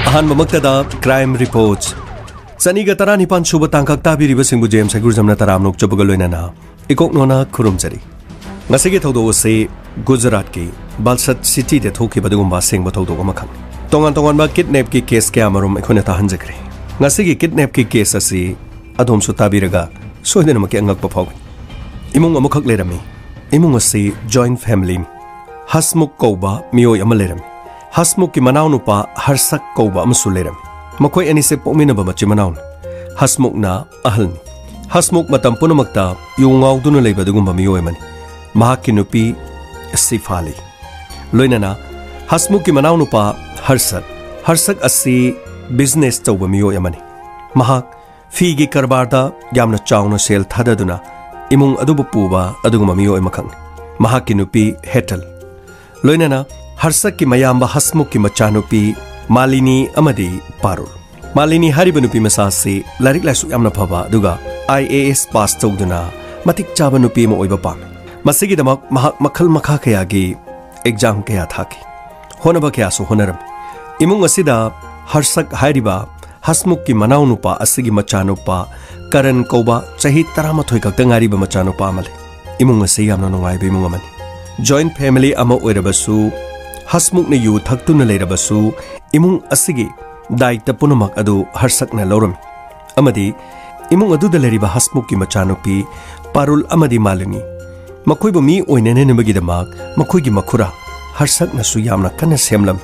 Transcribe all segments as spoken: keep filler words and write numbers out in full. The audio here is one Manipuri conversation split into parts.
ꯑꯍꯥꯟꯕꯃꯛꯇꯗ crime reports꯫ ꯆꯅꯤꯒ ꯇꯔꯥꯅꯤꯄꯥꯟ ꯁꯨꯕ ꯇꯥꯡꯀꯛ ꯇꯥꯕꯤꯔꯤꯕꯁꯤꯡꯕꯨ ꯖꯦꯝꯁ ꯍꯩꯒ꯭ꯔꯨꯖꯝꯅ ꯇꯔꯥꯝꯅ ꯑꯣꯛꯆꯕꯒ ꯂꯣꯏꯅꯅ ꯏꯀꯣꯛꯅꯣꯅ ꯈꯨꯔꯨꯝꯖꯔꯤ꯫ ꯉꯁꯤꯒꯤ ꯊꯧꯗꯣꯛ ꯑꯁꯤ ꯒꯨꯖꯔꯥꯠꯀꯤ ꯕꯥꯜꯁꯠ ꯁꯤꯇꯤꯗ ꯊꯣꯛꯈꯤꯕ ꯑꯗꯨꯒꯨꯝꯕ ꯑꯁꯦꯡꯕ ꯊꯧꯗꯣꯛ ꯑꯃꯈꯛꯅꯤ꯫ ꯇꯣꯉꯥꯟ ꯇꯣꯉꯥꯟꯕ ꯀꯤꯗꯅꯦꯞꯀꯤ ꯀꯦꯁ ꯀꯌꯥ ꯑꯃꯔꯣꯝ ꯑꯩꯈꯣꯏꯅ ꯇꯥꯍꯟꯖꯈ꯭ꯔꯦ꯫ ꯉꯁꯤꯒꯤ ꯀꯤꯗꯅꯦꯞꯀꯤ ꯀꯦꯁ ꯑꯁꯤ ꯑꯗꯣꯝꯁꯨ ꯇꯥꯕꯤꯔꯒ ꯁꯣꯏꯗꯅꯃꯛꯀꯤ ꯑꯉꯛꯄ ꯐꯥꯎꯒꯅꯤ꯫ ꯏꯃꯨꯡ ꯑꯃꯈꯛ ꯂꯩꯔꯝꯃꯤ꯫ ꯏꯃꯨꯡ ꯑꯁꯤ ꯖꯣꯏꯟ ꯐꯦꯃꯤꯂꯤꯅꯤ꯫ ꯍꯁꯃꯨꯈ ꯀꯧꯕ ꯃꯤꯑꯣꯏ ꯑꯃ ꯂꯩꯔꯝꯃꯤ꯫ ꯍꯁꯃꯨꯈꯀꯤ ꯃꯅꯥꯎꯅꯨꯄꯥ ꯍꯔꯁꯛ ꯀꯧꯕ ꯑꯃꯁꯨ ꯂꯩꯔꯝꯃꯤ꯫ ꯃꯈꯣꯏ ꯑꯅꯤꯁꯦ ꯄꯣꯛꯃꯤꯟꯅꯕ ꯃꯆꯤꯟ ꯃꯅꯥꯎꯅꯤ꯫ ꯍꯁꯃꯨꯈꯅ ꯑꯍꯜꯅꯤ꯫ ꯍꯁꯃꯨꯈ ꯃꯇꯝ ꯄꯨꯝꯅꯃꯛꯇ ꯌꯨ ꯉꯥꯎꯗꯨꯅ ꯂꯩꯕ ꯑꯗꯨꯒꯨꯝꯕ ꯃꯤꯑꯣꯏ ꯑꯃꯅꯤ꯫ ꯃꯍꯥꯛꯀꯤ ꯅꯨꯄꯤ ꯁꯤꯐꯥꯂꯤ꯫ ꯂꯣꯏꯅꯅ ꯍꯁꯃꯨꯈꯀꯤ ꯃꯅꯥꯎꯅꯨꯄꯥ ꯍꯔꯁꯛ꯫ ꯍꯔꯁꯛ ꯑꯁꯤ ꯕꯤꯖꯤꯅꯦꯁ ꯇꯧꯕ ꯃꯤꯑꯣꯏ ꯑꯃꯅꯤ꯫ ꯃꯍꯥꯛ ꯐꯤꯒꯤ ꯀꯔꯕꯥꯔꯗ ꯌꯥꯝꯅ ꯆꯥꯎꯅ ꯁꯦꯜ ꯊꯥꯗꯗꯨꯅ ꯏꯃꯨꯡ ꯑꯗꯨꯕꯨ ꯄꯨꯕ ꯑꯗꯨꯒꯨꯝꯕ ꯃꯤꯑꯣꯏ ꯑꯃꯈꯛꯅꯤ꯫ ꯃꯍꯥꯛꯀꯤ ꯅꯨꯄꯤ ꯍꯦꯇꯜ꯫ ꯂꯣꯏꯅꯅ ꯍꯔꯁꯛꯀꯤ ꯃꯌꯥꯝꯕ ꯍꯁꯃꯨꯈꯀꯤ ꯃꯆꯥꯅꯨꯄꯤ ꯃꯥꯂꯤꯅꯤ ꯑꯃꯗꯤ ꯄꯥꯔꯨꯜ꯫ ꯃꯥꯂꯤꯅꯤ ꯍꯥꯏꯔꯤꯕ ꯅꯨꯄꯤ ꯃꯆꯥ ꯑꯁꯤ ꯂꯥꯏꯔꯤꯛ ꯂꯥꯏꯁꯨ ꯌꯥꯝꯅ ꯐꯕ ꯑꯗꯨꯒ ꯑꯥꯏ ꯑꯦ ꯑꯦꯁ ꯄꯥꯁ ꯇꯧꯗꯨꯅ ꯃꯇꯤꯛ ꯆꯥꯕ ꯅꯨꯄꯤ ꯑꯃ ꯑꯣꯏꯕ ꯄꯥꯝꯃꯤ꯫ ꯃꯁꯤꯒꯤꯗꯃꯛ ꯃꯍꯥꯛ ꯃꯈꯜ ꯃꯈꯥ ꯀꯌꯥꯒꯤ ꯑꯦꯛꯖꯥꯝ ꯀꯌꯥ ꯊꯥꯈꯤ꯫ ꯍꯣꯠꯅꯕ ꯀꯌꯥꯁꯨ ꯍꯣꯠꯅꯔꯝꯃꯤ꯫ ꯏꯃꯨꯡ ꯑꯁꯤꯗ ꯍꯔꯁꯛ ꯍꯥꯏꯔꯤꯕ ꯍꯁꯃꯨꯈꯀꯤ ꯃꯅꯥꯎꯅꯨꯄꯥ ꯑꯁꯤꯒꯤ ꯃꯆꯥꯅꯨꯄꯥ ꯀꯔꯟ ꯀꯧꯕ ꯆꯍꯤ ꯇꯔꯥꯃꯥꯊꯣꯏ ꯈꯛꯇ ꯉꯥꯏꯔꯤꯕ ꯃꯆꯥꯅꯨꯄꯥ ꯑꯃ ꯂꯩ꯫ ꯏꯃꯨꯡ ꯑꯁꯤ ꯌꯥꯝꯅ ꯅꯨꯡꯉꯥꯏꯕ ꯏꯃꯨꯡ ꯑꯃꯅꯤ꯫ ꯖꯣꯏꯟ ꯐꯦꯃꯤꯂꯤ ꯑꯃ ꯑꯣꯏꯔꯕꯁꯨ, ꯍꯁꯃꯨꯈꯅ ꯌꯨ ꯊꯛꯇꯨꯅ ꯂꯩꯔꯕꯁꯨ, ꯏꯃꯨꯡ ꯑꯁꯤꯒꯤ ꯗꯥꯏꯇ ꯄꯨꯝꯅꯃꯛ ꯑꯗꯨ ꯍꯔꯁꯛꯅ ꯂꯧꯔꯝꯃꯤ꯫ ꯑꯃꯗꯤ ꯏꯃꯨꯡ ꯑꯗꯨꯗ ꯂꯩꯔꯤꯕ ꯍꯁꯃꯨꯈꯀꯤ ꯃꯆꯥꯅꯨꯄꯤ ꯄꯥꯔꯨꯜ ꯑꯃꯗꯤ ꯃꯥꯂꯤꯅꯤ, ꯃꯈꯣꯏꯕꯨ ꯃꯤ ꯑꯣꯏꯅꯅꯕꯒꯤꯗꯃꯛ ꯃꯈꯣꯏꯒꯤ ꯃꯈꯨꯔꯥ ꯍꯔꯁꯛꯅꯁꯨ ꯌꯥꯝꯅ ꯀꯟꯅ ꯁꯦꯝꯂꯝꯃꯤ꯫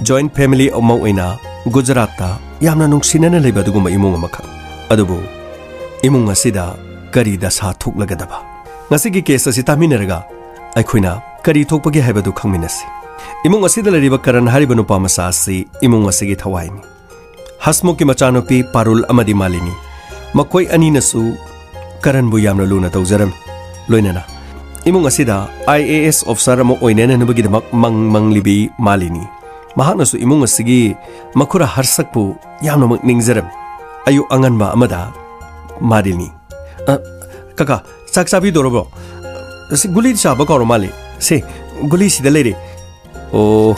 ꯖꯣꯏꯟ ꯐꯦꯃꯤꯂꯤ ꯑꯃ ꯑꯣꯏꯅ ꯒꯨꯖꯔꯥꯠꯇ ꯌꯥꯝꯅ ꯅꯨꯡꯁꯤꯅꯅ ꯂꯩꯕ ꯑꯗꯨꯒꯨꯝꯕ ꯏꯃꯨꯡ ꯑꯃꯈꯛ꯫ ꯑꯗꯨꯕꯨ ꯏꯃꯨꯡ ꯑꯁꯤꯗ ꯀꯔꯤ ꯗꯁꯥ ꯊꯣꯛꯂꯒꯗꯕ? ꯉꯁꯤꯒꯤ ꯀꯦꯁ ꯑꯁꯤ ꯇꯥꯃꯤꯟꯅꯔꯒ ꯑꯩꯈꯣꯏꯅ ꯀꯔꯤ ꯊꯣꯛꯄꯒꯦ ꯍꯥꯏꯕꯗꯨ ꯈꯪꯃꯤꯟꯅꯁꯤ꯫ ꯏꯃꯨꯡ ꯑꯁꯤꯗ ꯂꯩꯔꯤꯕ ꯀꯔꯟ ꯍꯥꯏꯔꯤꯕ ꯅꯨꯄꯥ ꯃꯆꯥ ꯑꯁꯤ ꯏꯃꯨꯡ ꯑꯁꯤꯒꯤ ꯊꯋꯥꯏꯅꯤ꯫ ꯍꯁꯃꯨꯈꯀꯤ ꯃꯆꯥꯅꯨꯄꯤ ꯄꯥꯔꯨꯜ ꯑꯃꯗꯤ ꯃꯥꯂꯤꯅꯤ, ꯃꯈꯣꯏ ꯑꯅꯤꯅꯁꯨ ꯀꯔꯟꯕꯨ ꯌꯥꯝꯅ ꯂꯨꯅ ꯇꯧꯖꯔꯝꯃꯤ꯫ ꯂꯣꯏꯅꯅ ꯏꯃꯨꯡ ꯑꯁꯤꯗ ꯑꯥꯏ ꯑꯦ ꯑꯦꯁ ꯑꯣꯐꯤꯁꯥꯔ ꯑꯃ ꯑꯣꯏꯅꯅꯕꯒꯤꯗꯃꯛ ꯃꯪ ꯃꯪꯂꯤꯕꯤ ꯃꯥꯂꯤꯅꯤ, ꯃꯍꯥꯛꯅꯁꯨ ꯏꯃꯨꯡ ꯑꯁꯤꯒꯤ ꯃꯈꯨꯔꯥ ꯍꯔꯁꯛꯄꯨ ꯌꯥꯝꯅꯃꯛ ꯅꯤꯡꯖꯔꯝꯃꯤ꯫ ꯑꯌꯨꯛ ꯑꯉꯟꯕ ꯑꯃꯗ ꯃꯥꯂꯤꯅꯤ, "ꯑ, ꯀꯀꯥ, ꯆꯥꯛ ꯆꯥꯕꯤꯗꯧꯔꯕ꯭ꯔꯣ? ꯁꯤ ꯒꯨꯂꯤ ꯆꯥꯕ ꯀꯥꯎꯔ ꯃꯥꯜꯂꯦ꯫ ꯁꯦ, ꯒꯨꯂꯤꯁꯤꯗ ꯂꯩꯔꯦ꯫ ꯑꯣ,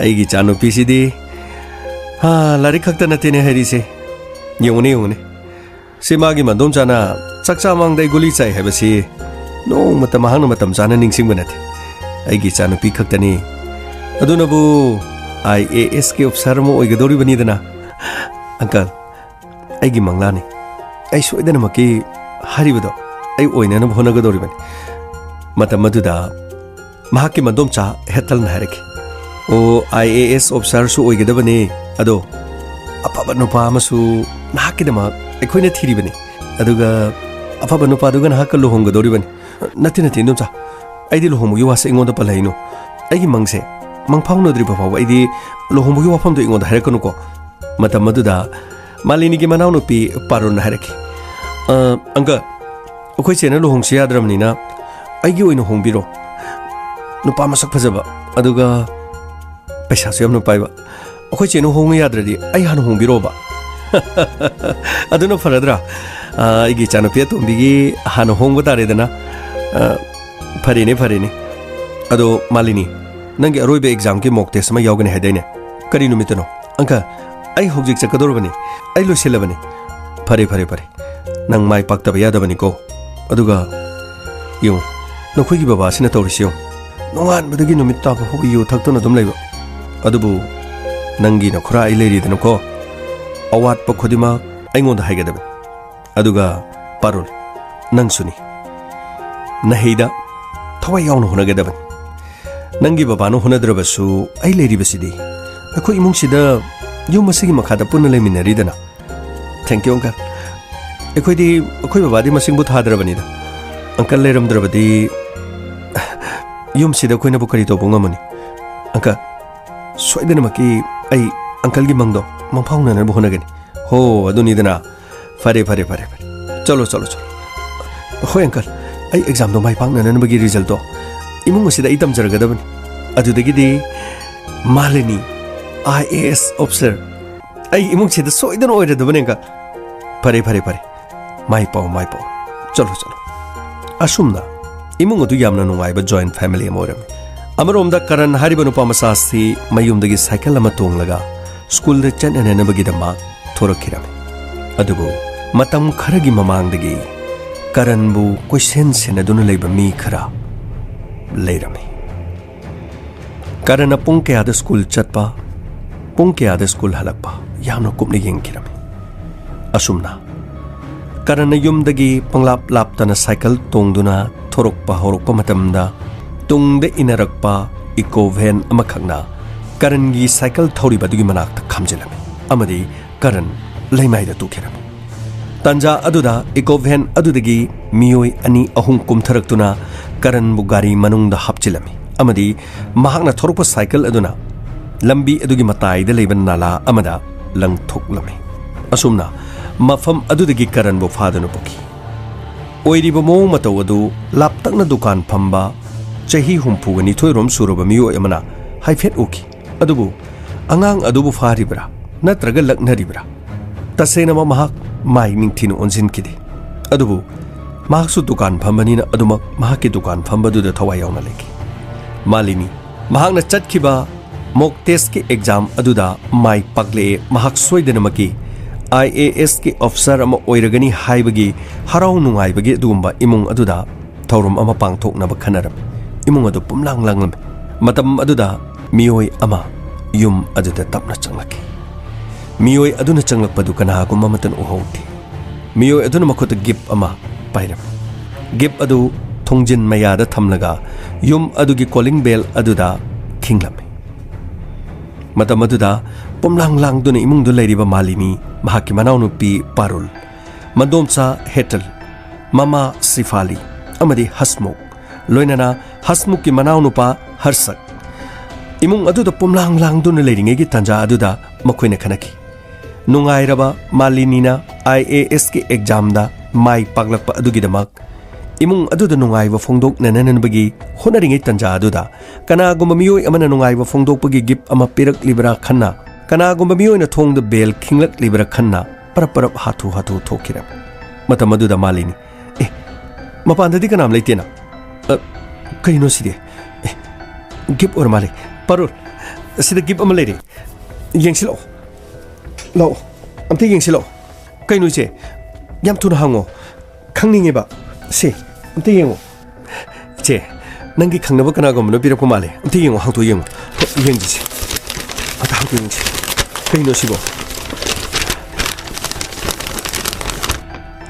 ꯑꯩꯒꯤ ꯏꯆꯥꯅꯨꯄꯤꯁꯤꯗꯤ ꯍꯥ, ꯂꯥꯏꯔꯤꯛ ꯈꯛꯇ ꯅꯠꯇꯦꯅꯦ ꯍꯩꯔꯤꯁꯦ꯫ ꯌꯦꯡꯉꯨꯅꯦ, ꯌꯦꯡꯉꯨꯅꯦ꯫ ꯁꯤ ꯃꯥꯒꯤ ꯃꯟꯗꯣꯝꯆꯥꯅ ꯆꯥꯛ ꯆꯥ ꯃꯃꯥꯡꯗ ꯑꯩ ꯒꯨꯂꯤ ꯆꯥꯏ ꯍꯥꯏꯕꯁꯤ ꯅꯣꯡꯃꯇ ꯃꯍꯥꯛꯅ ꯃꯇꯝ ꯆꯥꯅ ꯅꯤꯡꯁꯤꯡꯕ ꯅꯠꯇꯦ꯫ ꯑꯩꯒꯤ ꯏꯆꯥꯅꯨꯄꯤ ꯈꯛꯇꯅꯤ꯫ ꯑꯗꯨꯅꯕꯨ IAS ꯀꯤ ꯑꯣꯐꯤꯁꯥꯔ ꯑꯃ ꯑꯣꯏꯒꯗꯧꯔꯤꯕꯅꯤꯗꯅ꯫ ꯑꯪꯀꯜ, ꯑꯩꯒꯤ ꯃꯪꯂꯥꯅꯤ꯫ ꯑꯩ ꯁꯣꯏꯗꯅꯃꯛꯀꯤ ꯍꯥꯏꯔꯤꯕꯗꯣ ꯑꯩ ꯑꯣꯏꯅꯅꯕ ꯍꯣꯠꯅꯒꯗꯧꯔꯤꯕꯅꯤ꯫ ꯃꯇꯝ ꯑꯗꯨꯗ ꯃꯍꯥꯛꯀꯤ ꯃꯟꯗꯣꯝꯆꯥ ꯍꯦꯇꯜꯅ ꯍꯥꯏꯔꯛꯈꯤ, "ꯑꯣ, IAS ꯑꯣꯐꯤꯁꯥꯔꯁꯨ ꯑꯣꯏꯒꯗꯕꯅꯤ꯫ ꯑꯗꯣ ꯑꯐꯕ ꯅꯨꯄꯥ ꯑꯃꯁꯨ ꯅꯍꯥꯛꯀꯤꯗꯃꯛ ꯑꯩꯈꯣꯏꯅ ꯊꯤꯔꯤꯕꯅꯤ꯫ ꯑꯗꯨꯒ ꯑꯐꯕ ꯅꯨꯄꯥꯗꯨꯒ ꯅꯍꯥꯛꯀ ꯂꯨꯍꯣꯡꯒꯗꯧꯔꯤꯕꯅꯤ꯫" "ꯅꯠꯇꯦ, ꯅꯠꯇꯦ, ꯏꯟꯗꯣꯝꯆꯥ, ꯑꯩꯗꯤ ꯂꯨꯍꯣꯡꯕꯒꯤ ꯋꯥꯁꯦ ꯑꯩꯉꯣꯟꯗ ꯄꯜꯂꯛꯏꯅꯨ꯫ ꯑꯩꯒꯤ ꯃꯪꯁꯦ ꯃꯪ ꯐꯥꯎꯅꯗ꯭ꯔꯤꯕ ꯐꯥꯎꯕ ꯑꯩꯗꯤ ꯂꯨꯍꯣꯡꯕꯒꯤ ꯋꯥꯐꯝꯗꯣ ꯑꯩꯉꯣꯟꯗ ꯍꯥꯏꯔꯛꯀꯅꯨꯀꯣ꯫" ꯃꯇꯝ ꯑꯗꯨꯗ ꯃꯥꯂꯤꯅꯤꯒꯤ ꯃꯅꯥꯎꯅꯨꯄꯤ ꯄꯥꯔꯨꯜꯅ ꯍꯥꯏꯔꯛꯈꯤ, "ꯑ, ꯑꯪꯀꯜ, ꯑꯩꯈꯣꯏ ꯆꯦꯅ ꯂꯨꯍꯣꯡꯁꯤ ꯌꯥꯗ꯭ꯔꯕꯅꯤꯅ ꯑꯩꯒꯤ ꯑꯣꯏꯅ ꯍꯣꯡꯕꯤꯔꯣ꯫ ꯅꯨꯄꯥ ꯃꯁꯛ ꯐꯖꯕ, ꯑꯗꯨꯒ ꯄꯩꯁꯥꯁꯨ ꯌꯥꯝꯅ ꯄꯥꯏꯕ꯫ ꯑꯩꯈꯣꯏ ꯆꯦꯅ ꯍꯣꯡꯉꯨ ꯌꯥꯗ꯭ꯔꯗꯤ ꯑꯩ ꯍꯥꯟꯅ ꯍꯣꯡꯕꯤꯔꯣꯕ꯫" "ꯑꯗꯨꯅ ꯐꯔꯗ꯭ꯔꯥ? ꯑ, ꯑꯩꯒꯤ ꯏꯆꯥꯅꯨꯄꯤ ꯑꯇꯣꯝꯕꯤꯒꯤ ꯍꯥꯟꯅ ꯍꯣꯡꯕ ꯇꯥꯔꯦꯗꯅ꯫" "ꯑ, ꯐꯔꯦꯅꯦ, ꯐꯔꯦꯅꯦ꯫ ꯑꯗꯣ ꯃꯥꯂꯤꯅꯤ, ꯅꯪꯒꯤ ꯑꯔꯣꯏꯕ ꯑꯦꯛꯖꯥꯝꯒꯤ ꯃꯣꯛ ꯇꯦꯁ ꯑꯃ ꯌꯥꯎꯒꯅꯤ ꯍꯥꯏꯗꯥꯏꯅꯦ? ꯀꯔꯤ ꯅꯨꯃꯤꯠꯇꯅꯣ?" "ꯑꯪꯀꯜ, ꯑꯩ ꯍꯧꯖꯤꯛ ꯆꯠꯀꯗꯧꯔꯕꯅꯤ꯫ ꯑꯩ ꯂꯣꯏꯁꯤꯜꯂꯕꯅꯤ꯫" "ꯐꯔꯦ, ꯐꯔꯦ, ꯐꯔꯦ꯫ ꯅꯪ ꯃꯥꯏ ꯄꯥꯛꯇꯕ ꯌꯥꯗꯕꯅꯤꯀꯣ꯫ ꯑꯗꯨꯒ ꯌꯦꯡꯉꯨ, ꯅꯈꯣꯏꯒꯤ ꯕꯕꯥꯁꯤꯅ ꯇꯧꯔꯤꯁꯤ ꯌꯦꯡꯉꯨ꯫ ꯅꯣꯡꯉꯥꯟꯕꯗꯒꯤ ꯅꯨꯃꯤꯠ ꯇꯥꯕ ꯐꯥꯎꯕ ꯌꯨ ꯊꯛꯇꯨꯅ ꯑꯗꯨꯝ ꯂꯩꯕ꯫ ꯑꯗꯨꯕꯨ ꯅꯪꯒꯤ ꯅꯈꯨꯔꯥ ꯑꯩ ꯂꯩꯔꯤꯗꯅꯀꯣ꯫ ꯑꯋꯥꯠꯄ ꯈꯨꯗꯤꯡꯃꯛ ꯑꯩꯉꯣꯟꯗ ꯍꯥꯏꯒꯗꯕꯅꯤ꯫ ꯑꯗꯨꯒ ꯄꯥꯔꯨꯜ, ꯅꯪꯁꯨꯅꯤ꯫ ꯅꯍꯩꯗ ꯊꯋꯥꯏ ꯌꯥꯎꯅ ꯍꯣꯠꯅꯒꯗꯕꯅꯤ꯫ ꯅꯪꯒꯤ ꯕꯕꯥꯅ ꯍꯣꯠꯅꯗ꯭ꯔꯕꯁꯨ ꯑꯩ ꯂꯩꯔꯤꯕꯁꯤꯗꯤ꯫ ꯑꯩꯈꯣꯏ ꯏꯃꯨꯡꯁꯤꯗ ꯌꯨꯝ ꯑꯁꯤꯒꯤ ꯃꯈꯥꯗ ꯄꯨꯟꯅ ꯂꯩꯃꯤꯟꯅꯔꯤꯗꯅ꯫" "Thank you, uncle꯫ ꯑꯩꯈꯣꯏꯗꯤ ꯑꯩꯈꯣꯏ ꯕꯕꯥꯗꯤ ꯃꯁꯤꯡꯕꯨ ꯊꯥꯗ꯭ꯔꯕꯅꯤꯗ꯫ ꯑꯪꯀꯜ ꯂꯩꯔꯝꯗ꯭ꯔꯕꯗꯤ ꯌꯨꯝꯁꯤꯗ ꯑꯩꯈꯣꯏꯅꯕꯨ ꯀꯔꯤ ꯇꯧꯕ ꯉꯝꯃꯅꯤ? ꯑꯪꯀꯜ, ꯁꯣꯏꯗꯅꯃꯛꯀꯤ ꯑꯩ ꯑꯪꯀꯜꯒꯤ ꯃꯪꯗꯣ ꯃꯪꯐꯥꯎꯅꯅꯕ ꯍꯣꯠꯅꯒꯅꯤ꯫" "ꯍꯣ, ꯑꯗꯨꯅꯤꯗꯅ꯫ ꯐꯔꯦ, ꯐꯔꯦ, ꯐꯔꯦ, ꯐꯔꯦ꯫ ꯆꯠꯂꯣ, ꯆꯠꯂꯣ, ꯆꯠꯂꯣ꯫" "ꯍꯣꯏ, ꯑꯪꯀꯜ꯫ ꯑꯩ ꯑꯦꯛꯖꯥꯝꯗꯣ ꯃꯥꯏ ꯄꯥꯛꯅꯅꯕꯒꯤ ꯔꯤꯖꯜꯇꯣ ꯏꯃꯨꯡ ꯑꯁꯤꯗ ꯑꯩ ꯇꯝꯖꯔꯒꯗꯕꯅꯤ꯫ ꯑꯗꯨꯗꯒꯤꯗꯤ ꯃꯥꯂꯤꯅꯤ, IAS ꯑꯣꯐꯤꯁꯥꯔ, ꯑꯩ ꯏꯃꯨꯡꯁꯤꯗ ꯁꯣꯏꯗꯅ ꯑꯣꯏꯔꯗꯕꯅꯦ, ꯑꯪꯀꯜ꯫" "ꯐꯔꯦ, ꯐꯔꯦ, ꯐꯔꯦ꯫ ꯃꯥꯏ ꯄꯥꯛꯑꯣ, ꯃꯥꯏ ꯄꯥꯛꯑꯣ꯫ ꯆꯠꯂꯣ, ꯆꯠꯂꯣ꯫" ꯑꯁꯨꯝꯅ ꯏꯃꯨꯡ ꯑꯗꯨ ꯌꯥꯝꯅ ꯅꯨꯡꯉꯥꯏꯕ joint family ꯑꯃ ꯑꯣꯏꯔꯝꯃꯤ꯫ ꯑꯃꯔꯣꯝꯗ ꯀꯔꯟ ꯍꯥꯏꯔꯤꯕ ꯅꯨꯄꯥ ꯃꯆꯥ ꯑꯁꯤ ꯃꯌꯨꯝꯗꯒꯤ ꯁꯥꯏꯀꯜ ꯑꯃ ꯇꯣꯡꯂꯒ ꯁ꯭ꯀꯨꯜꯗ ꯆꯠꯅꯅꯅꯕꯒꯤꯗꯃꯛ ꯊꯣꯔꯛꯈꯤꯔꯝꯃꯤ꯫ ꯑꯗꯨꯕꯨ ꯃꯇꯝ ꯈꯔꯒꯤ ꯃꯃꯥꯡꯗꯒꯤ ꯀꯔꯟꯕꯨ ꯀꯣꯏꯁꯦꯟ ꯁꯦꯟꯅꯗꯨꯅ ꯂꯩꯕ ꯃꯤ ꯈꯔ ꯂꯩꯔꯝꯃꯤ꯫ ꯀꯔꯟꯅ ꯄꯨꯡ ꯀꯌꯥꯗ ꯁ꯭ꯀꯨꯜ ꯆꯠꯄ, ꯄꯨꯡ ꯀꯌꯥꯗ ꯁ꯭ꯀꯨꯜ ꯍꯜꯂꯛꯄ ꯌꯥꯝꯅ ꯀꯨꯞꯅ ꯌꯦꯡꯈꯤꯔꯝꯃꯤ꯫ ꯑꯁꯨꯝꯅ ꯀꯔꯟꯅ ꯌꯨꯝꯗꯒꯤ ꯄꯪꯂꯥꯞ ꯂꯥꯞꯇꯅ ꯁꯥꯏꯀꯜ ꯇꯣꯡꯗꯨꯅ ꯊꯣꯔꯛꯄ ꯍꯧꯔꯛꯄ ꯃꯇꯝꯗ, ꯇꯨꯡꯗ ꯏꯟꯅꯔꯛꯄ ꯏꯀꯣ ꯚꯦꯟ ꯑꯃꯈꯛꯅ ꯀꯔꯟꯒꯤ ꯁꯥꯏꯀꯜ ꯊꯧꯔꯤꯕ ꯑꯗꯨꯒꯤ ꯃꯅꯥꯛꯇ ꯈꯥꯝꯖꯤꯜꯂꯝꯃꯤ ꯑꯃꯗꯤ ꯀꯔꯟ ꯂꯩꯃꯥꯏꯗ ꯇꯨꯈꯤꯔꯝꯃꯤ꯫ ꯇꯥꯟꯖꯥ ꯑꯗꯨꯗ ꯏꯀꯣ ꯚꯦꯟ ꯑꯗꯨꯗꯒꯤ ꯃꯤꯑꯣꯏ ꯑꯅꯤ ꯑꯍꯨꯝ ꯀꯨꯝꯊꯔꯛꯇꯨꯅ ꯀꯔꯟꯕꯨ ꯒꯥꯔꯤ ꯃꯅꯨꯡꯗ ꯍꯥꯞꯆꯤꯜꯂꯝꯃꯤ ꯑꯃꯗꯤ ꯃꯍꯥꯛꯅ ꯊꯧꯔꯛꯄ ꯁꯥꯏꯀꯜ ꯑꯗꯨꯅ ꯂꯝꯕꯤ ꯑꯗꯨꯒꯤ ꯃꯇꯥꯏꯗ ꯂꯩꯕ ꯅꯥꯂꯥ ꯑꯃꯗ ꯂꯪꯊꯣꯛꯂꯝꯃꯤ꯫ ꯑꯁꯨꯝꯅ ꯃꯐꯝ ꯑꯗꯨꯗꯒꯤ ꯀꯔꯟꯕꯨ ꯐꯥꯗꯨꯅ ꯄꯨꯈꯤ꯫ ꯑꯣꯏꯔꯤꯕ ꯃꯑꯣꯡ ꯃꯇꯧ ꯑꯗꯨ ꯂꯥꯞꯇꯛꯅ ꯗꯨꯀꯥꯟ ꯐꯝꯕ ꯆꯍꯤ ꯍꯨꯝꯐꯨꯒ ꯅꯤꯊꯣꯏꯔꯣꯝ ꯁꯨꯔꯕ ꯃꯤꯑꯣꯏ ꯑꯃꯅ ꯍꯥꯏꯐꯦꯠ ꯎꯈꯤ꯫ ꯑꯗꯨꯕꯨ ꯑꯉꯥꯡ ꯑꯗꯨꯕꯨ ꯐꯥꯔꯤꯕ꯭ꯔꯥ ꯅꯠꯇ꯭ꯔꯒ ꯂꯛꯅꯔꯤꯕ꯭ꯔꯥ? ꯇꯁꯦꯡꯅꯃꯛ ꯃꯍꯥꯛ ꯃꯥꯏ ꯅꯤꯡꯊꯤꯅ ꯑꯣꯟꯁꯤꯟꯈꯤꯗꯦ꯫ ꯑꯗꯨꯕꯨ ꯃꯍꯥꯛꯁꯨ ꯗꯨꯀꯥꯟ ꯐꯝꯕꯅꯤꯅ ꯑꯗꯨꯃꯛ ꯃꯍꯥꯛꯀꯤ ꯗꯨꯀꯥꯟ ꯐꯝꯕꯗꯨꯗ ꯊꯋꯥꯏ ꯌꯥꯎꯅ ꯂꯩꯈꯤ꯫ ꯃꯥꯂꯤꯅꯤ, ꯃꯍꯥꯛꯅ ꯆꯠꯈꯤꯕ ꯃꯣꯛ ꯇꯦꯁꯀꯤ ꯑꯦꯛꯖꯥꯝ ꯑꯗꯨꯗ ꯃꯥꯏ ꯄꯥꯛꯂꯛꯑꯦ, ꯃꯍꯥꯛ ꯁꯣꯏꯗꯅꯃꯛꯀꯤ ꯑꯥꯏ ꯑꯦ ꯑꯦꯁꯀꯤ ꯑꯣꯐꯤꯁꯥꯔ ꯑꯃ ꯑꯣꯏꯔꯒꯅꯤ ꯍꯥꯏꯕꯒꯤ ꯍꯔꯥꯎ ꯅꯨꯡꯉꯥꯏꯕꯒꯤ ꯑꯗꯨꯒꯨꯝꯕ ꯏꯃꯨꯡ ꯑꯗꯨꯗ ꯊꯧꯔꯝ ꯑꯃ ꯄꯥꯡꯊꯣꯛꯅꯕ ꯈꯟꯅꯔꯝꯃꯤ꯫ ꯏꯃꯨꯡ ꯑꯗꯨ ꯄꯨꯝꯂꯥꯡ ꯂꯥꯡꯂꯝꯃꯤ꯫ ꯃꯇꯝ ꯑꯗꯨꯗ ꯃꯤꯑꯣꯏ ꯑꯃ ꯌꯨꯝ ꯑꯗꯨꯗ ꯇꯞꯅ ꯆꯪꯂꯛꯈꯤ꯫ ꯃꯤꯑꯣꯏ ꯑꯗꯨꯅ ꯆꯪꯂꯛꯄꯗꯨ ꯀꯅꯥꯒꯨꯝꯕ ꯑꯃꯠꯇꯅ ꯎꯍꯧꯗꯦ꯫ ꯃꯤꯑꯣꯏ ꯑꯗꯨꯅ ꯃꯈꯨꯠꯇ ꯒꯤꯞ ꯑꯃ ꯄꯥꯏꯔꯝꯃꯤ꯫ ꯒꯤꯞ ꯑꯗꯨ ꯊꯣꯡꯖꯤꯟ ꯃꯌꯥꯗ ꯊꯝꯂꯒ ꯌꯨꯝ ꯑꯗꯨꯒꯤ ꯀꯣꯂꯤꯡ ꯕꯦꯜ ꯑꯗꯨꯗ ꯈꯤꯡꯂꯝꯃꯤ꯫ ꯃꯇꯝ ꯑꯗꯨꯗ ꯄꯨꯝꯂꯥꯡ ꯂꯥꯡꯗꯨꯅ ꯏꯃꯨꯡꯗ ꯂꯩꯔꯤꯕ ꯃꯥꯂꯤꯅꯤ, ꯃꯍꯥꯛꯀꯤ ꯃꯅꯥꯎꯅꯨꯄꯤ ꯄꯥꯔꯨꯜ, ꯃꯟꯗꯣꯝꯆꯥ ꯍꯦꯇꯜ, ꯃꯃꯥ ꯁꯤꯐꯥꯂꯤ ꯑꯃꯗꯤ ꯍꯁꯃꯨꯈ, ꯂꯣꯏꯅꯅ ꯍꯁꯃꯨꯈꯀꯤ ꯃꯅꯥꯎꯅꯨꯄꯥ ꯍꯔꯁꯛ, ꯏꯃꯨꯡ ꯑꯗꯨꯗ ꯄꯨꯝꯂꯥꯡ ꯂꯥꯡꯗꯨꯅ ꯂꯩꯔꯤꯉꯩꯒꯤ ꯇꯥꯟꯖꯥ ꯑꯗꯨꯗ ꯃꯈꯣꯏꯅ ꯈꯟꯅꯈꯤ꯫ ꯅꯨꯡꯉꯥꯏꯔꯕ ꯃꯥꯂꯤꯅꯤꯅ ꯑꯥꯏ ꯑꯦ ꯑꯦꯁꯀꯤ ꯑꯦꯛꯖꯥꯝꯗ ꯃꯥꯏ ꯄꯥꯛꯂꯛꯄ ꯑꯗꯨꯒꯤꯗꯃꯛ ꯏꯃꯨꯡ ꯑꯗꯨꯗ ꯅꯨꯡꯉꯥꯏꯕ ꯐꯣꯡꯗꯣꯛꯅꯅꯅꯕꯒꯤ ꯍꯣꯠꯅꯔꯤꯉꯩ ꯇꯥꯟꯖꯥ ꯑꯗꯨꯗ ꯀꯅꯥꯒꯨꯝꯕ ꯃꯤꯑꯣꯏ ꯑꯃꯅ ꯅꯨꯡꯉꯥꯏꯕ ꯐꯣꯡꯗꯣꯛꯄꯒꯤ ꯒꯤꯞ ꯑꯃ ꯄꯤꯔꯛꯂꯤꯕ꯭ꯔꯥ ꯈꯟꯅ, ꯀꯅꯥꯒꯨꯝꯕ ꯃꯤꯑꯣꯏꯅ ꯊꯣꯡꯗ ꯕꯦꯜ ꯈꯤꯡꯂꯛꯂꯤꯕ꯭ꯔꯥ ꯈꯟꯅ ꯄꯔꯞ ꯄꯔꯞ ꯍꯥꯊꯨ ꯍꯥꯊꯨ ꯊꯣꯛꯈꯤꯔꯝꯃꯤ꯫ ꯃꯇꯝ ꯑꯗꯨꯗ ꯃꯥꯂꯤꯅꯤ, "ꯑꯦ, ꯃꯄꯥꯟꯗꯗꯤ ꯀꯅꯥꯝ ꯂꯩꯇꯦꯅ? ꯑ, ꯀꯩꯅꯣ ꯁꯤꯗꯤ? ꯑꯦ, ꯒꯤꯞ ꯑꯣꯏꯔ ꯃꯥꯜꯂꯦ꯫ ꯄꯥꯔꯨꯜ, ꯁꯤꯗ ꯒꯤꯞ ꯑꯃ ꯂꯩꯔꯦ꯫ ꯌꯦꯡꯁꯤꯜꯂꯛꯑꯣ꯫ ꯂꯥꯛꯑꯣ꯫ ꯑꯝꯇ ꯌꯦꯡꯁꯤꯜꯂꯛꯑꯣ꯫ ꯀꯩꯅꯣ ꯏꯆꯦ? ꯌꯥꯝ ꯊꯨꯅ ꯍꯥꯡꯉꯣ꯫ ꯈꯪꯅꯤꯡꯉꯦꯕ꯫ ꯁꯦ, ꯑꯝꯇ ꯌꯦꯡꯉꯣ꯫ ꯏꯆꯦ, ꯅꯪꯒꯤ ꯈꯪꯅꯕ ꯀꯅꯥꯒꯨꯝꯕꯅ ꯄꯤꯔꯛꯄ ꯃꯥꯜꯂꯦ꯫ ꯑꯝꯇ ꯌꯦꯡꯉꯣ, ꯍꯥꯡꯇꯣꯛ ꯌꯦꯡꯉꯣ꯫ ꯍꯣ, ꯌꯦꯡꯁꯤꯁꯦ꯫ ꯑꯝꯇ ꯍꯥꯡꯇꯣꯛ ꯌꯦꯡꯁꯤ꯫ ꯀꯩꯅꯣ ꯁꯤꯕꯣ?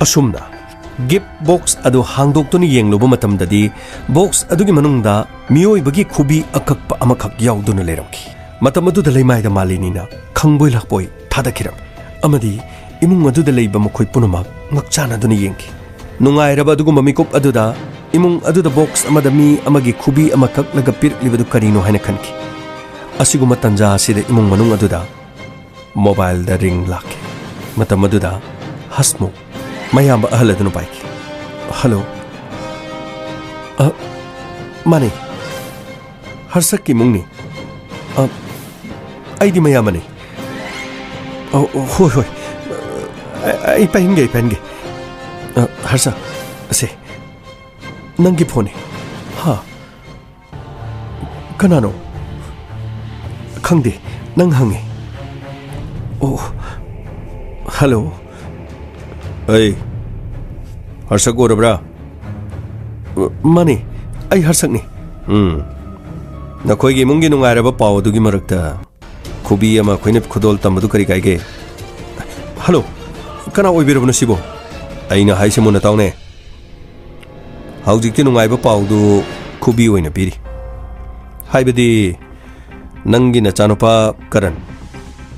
ꯑꯁꯨꯝꯅ ꯒꯤꯐ ꯕꯣꯛꯁ ꯑꯗꯨ ꯍꯥꯡꯗꯣꯛꯇꯨꯅ ꯌꯦꯡꯂꯨꯕ ꯃꯇꯝꯗꯗꯤ, ꯕꯣꯛꯁ ꯑꯗꯨꯒꯤ ꯃꯅꯨꯡꯗ ꯃꯤꯑꯣꯏꯕꯒꯤ ꯈꯨꯕꯤ ꯑꯀꯛꯄ ꯑꯃꯈꯛ ꯌꯥꯎꯗꯨꯅ ꯂꯩꯔꯝꯈꯤ꯫ ꯃꯇꯝ ꯑꯗꯨꯗ ꯂꯩꯃꯥꯏꯗ ꯃꯥꯂꯤꯅꯤꯅ ꯈꯪꯕꯣꯏ ꯂꯥꯛꯄꯣꯏ ꯊꯥꯗꯈꯤꯔꯝꯃꯤ, ꯑꯃꯗꯤ ꯏꯃꯨꯡ ꯑꯗꯨꯗ ꯂꯩꯕ ꯃꯈꯣꯏ ꯄꯨꯝꯅꯃꯛ ꯉꯛꯆꯥꯅꯗꯨꯅ ꯌꯦꯡꯈꯤ꯫ ꯅꯨꯡꯉꯥꯏꯔꯕ ꯑꯗꯨꯒꯨꯝꯕ ꯃꯤꯀꯨꯞ ꯑꯗꯨꯗ, ꯏꯃꯨꯡ ꯑꯗꯨꯗ ꯕꯣꯛꯁ ꯑꯃꯗ ꯃꯤ ꯑꯃꯒꯤ ꯈꯨꯕꯤ ꯑꯃ ꯀꯛꯂꯒ ꯄꯤꯔꯛꯂꯤꯕꯗꯨ ꯀꯔꯤꯅꯣ ꯍꯥꯏꯅ ꯈꯟꯈꯤ꯫ ꯑꯁꯤꯒꯨꯝꯕ ꯇꯟꯖꯥ ꯑꯁꯤꯗ ꯏꯃꯨꯡ ꯃꯅꯨꯡ ꯑꯗꯨꯗ ꯃꯣꯕꯥꯏꯜꯗ ꯔꯤꯡ ꯂꯥꯛꯈꯤ꯫ ꯃꯇꯝ ꯑꯗꯨꯗ ꯍꯁꯃꯨꯈ ꯃꯌꯥꯝꯕ ꯑꯍꯜ ꯑꯗꯨꯅ ꯄꯥꯏꯈꯤ꯫ "ꯍꯜꯂꯣ꯫ ꯑ, ꯃꯥꯅꯦ꯫ ꯍꯔꯁꯛꯀꯤ ꯏꯃꯨꯡꯅꯤ꯫ ꯑ, ꯑꯩꯗꯤ ꯃꯌꯥꯝꯕꯅꯤ꯫ ꯑ, ꯍꯣꯏ, ꯍꯣꯏ꯫ ꯑ, ꯑꯩ ꯄꯥꯏꯍꯟꯒꯦ, ꯑꯩ ꯄꯥꯏꯍꯟꯒꯦ꯫ ꯑ, ꯍꯔꯁ, ꯑꯁꯦ, ꯅꯪꯒꯤ ꯐꯣꯟꯅꯤ꯫ ꯍꯥ? ꯀꯅꯥꯅꯣ? ꯈꯪꯗꯦ, ꯅꯪ ꯍꯪꯉꯦ꯫ ꯑꯣ, ꯍꯜꯂꯣ꯫ ꯑꯩ ꯍꯔꯁꯛ ꯑꯣꯏꯔꯕ꯭ꯔꯥ? ꯃꯥꯅꯦ, ꯑꯩ ꯍꯔꯁꯛꯅꯤ꯫ ꯎꯝ, ꯅꯈꯣꯏꯒꯤ ꯏꯃꯨꯡꯒꯤ ꯅꯨꯡꯉꯥꯏꯔꯕ ꯄꯥꯎ ꯑꯗꯨꯒꯤ ꯃꯔꯛꯇ ꯈꯨꯕꯤ ꯑꯃ ꯑꯩꯈꯣꯏꯅ ꯈꯨꯗꯣꯜ ꯇꯝꯕꯗꯨ ꯀꯔꯤ ꯀꯥꯏꯒꯦ? ꯍꯜꯂꯣ, ꯀꯅꯥ ꯑꯣꯏꯕꯤꯔꯕꯅꯣ ꯁꯤꯕꯣ? ꯑꯩꯅ ꯍꯥꯏꯁꯦ ꯃꯨꯟꯅ ꯇꯥꯎꯅꯦ꯫ ꯍꯧꯖꯤꯛꯇꯤ ꯅꯨꯡꯉꯥꯏꯕ ꯄꯥꯎꯗꯨ ꯈꯨꯕꯤ ꯑꯣꯏꯅ ꯄꯤꯔꯤ꯫ ꯍꯥꯏꯕꯗꯤ, ꯅꯪꯒꯤ ꯅꯆꯥꯅꯨꯄꯥ ꯀꯔꯟ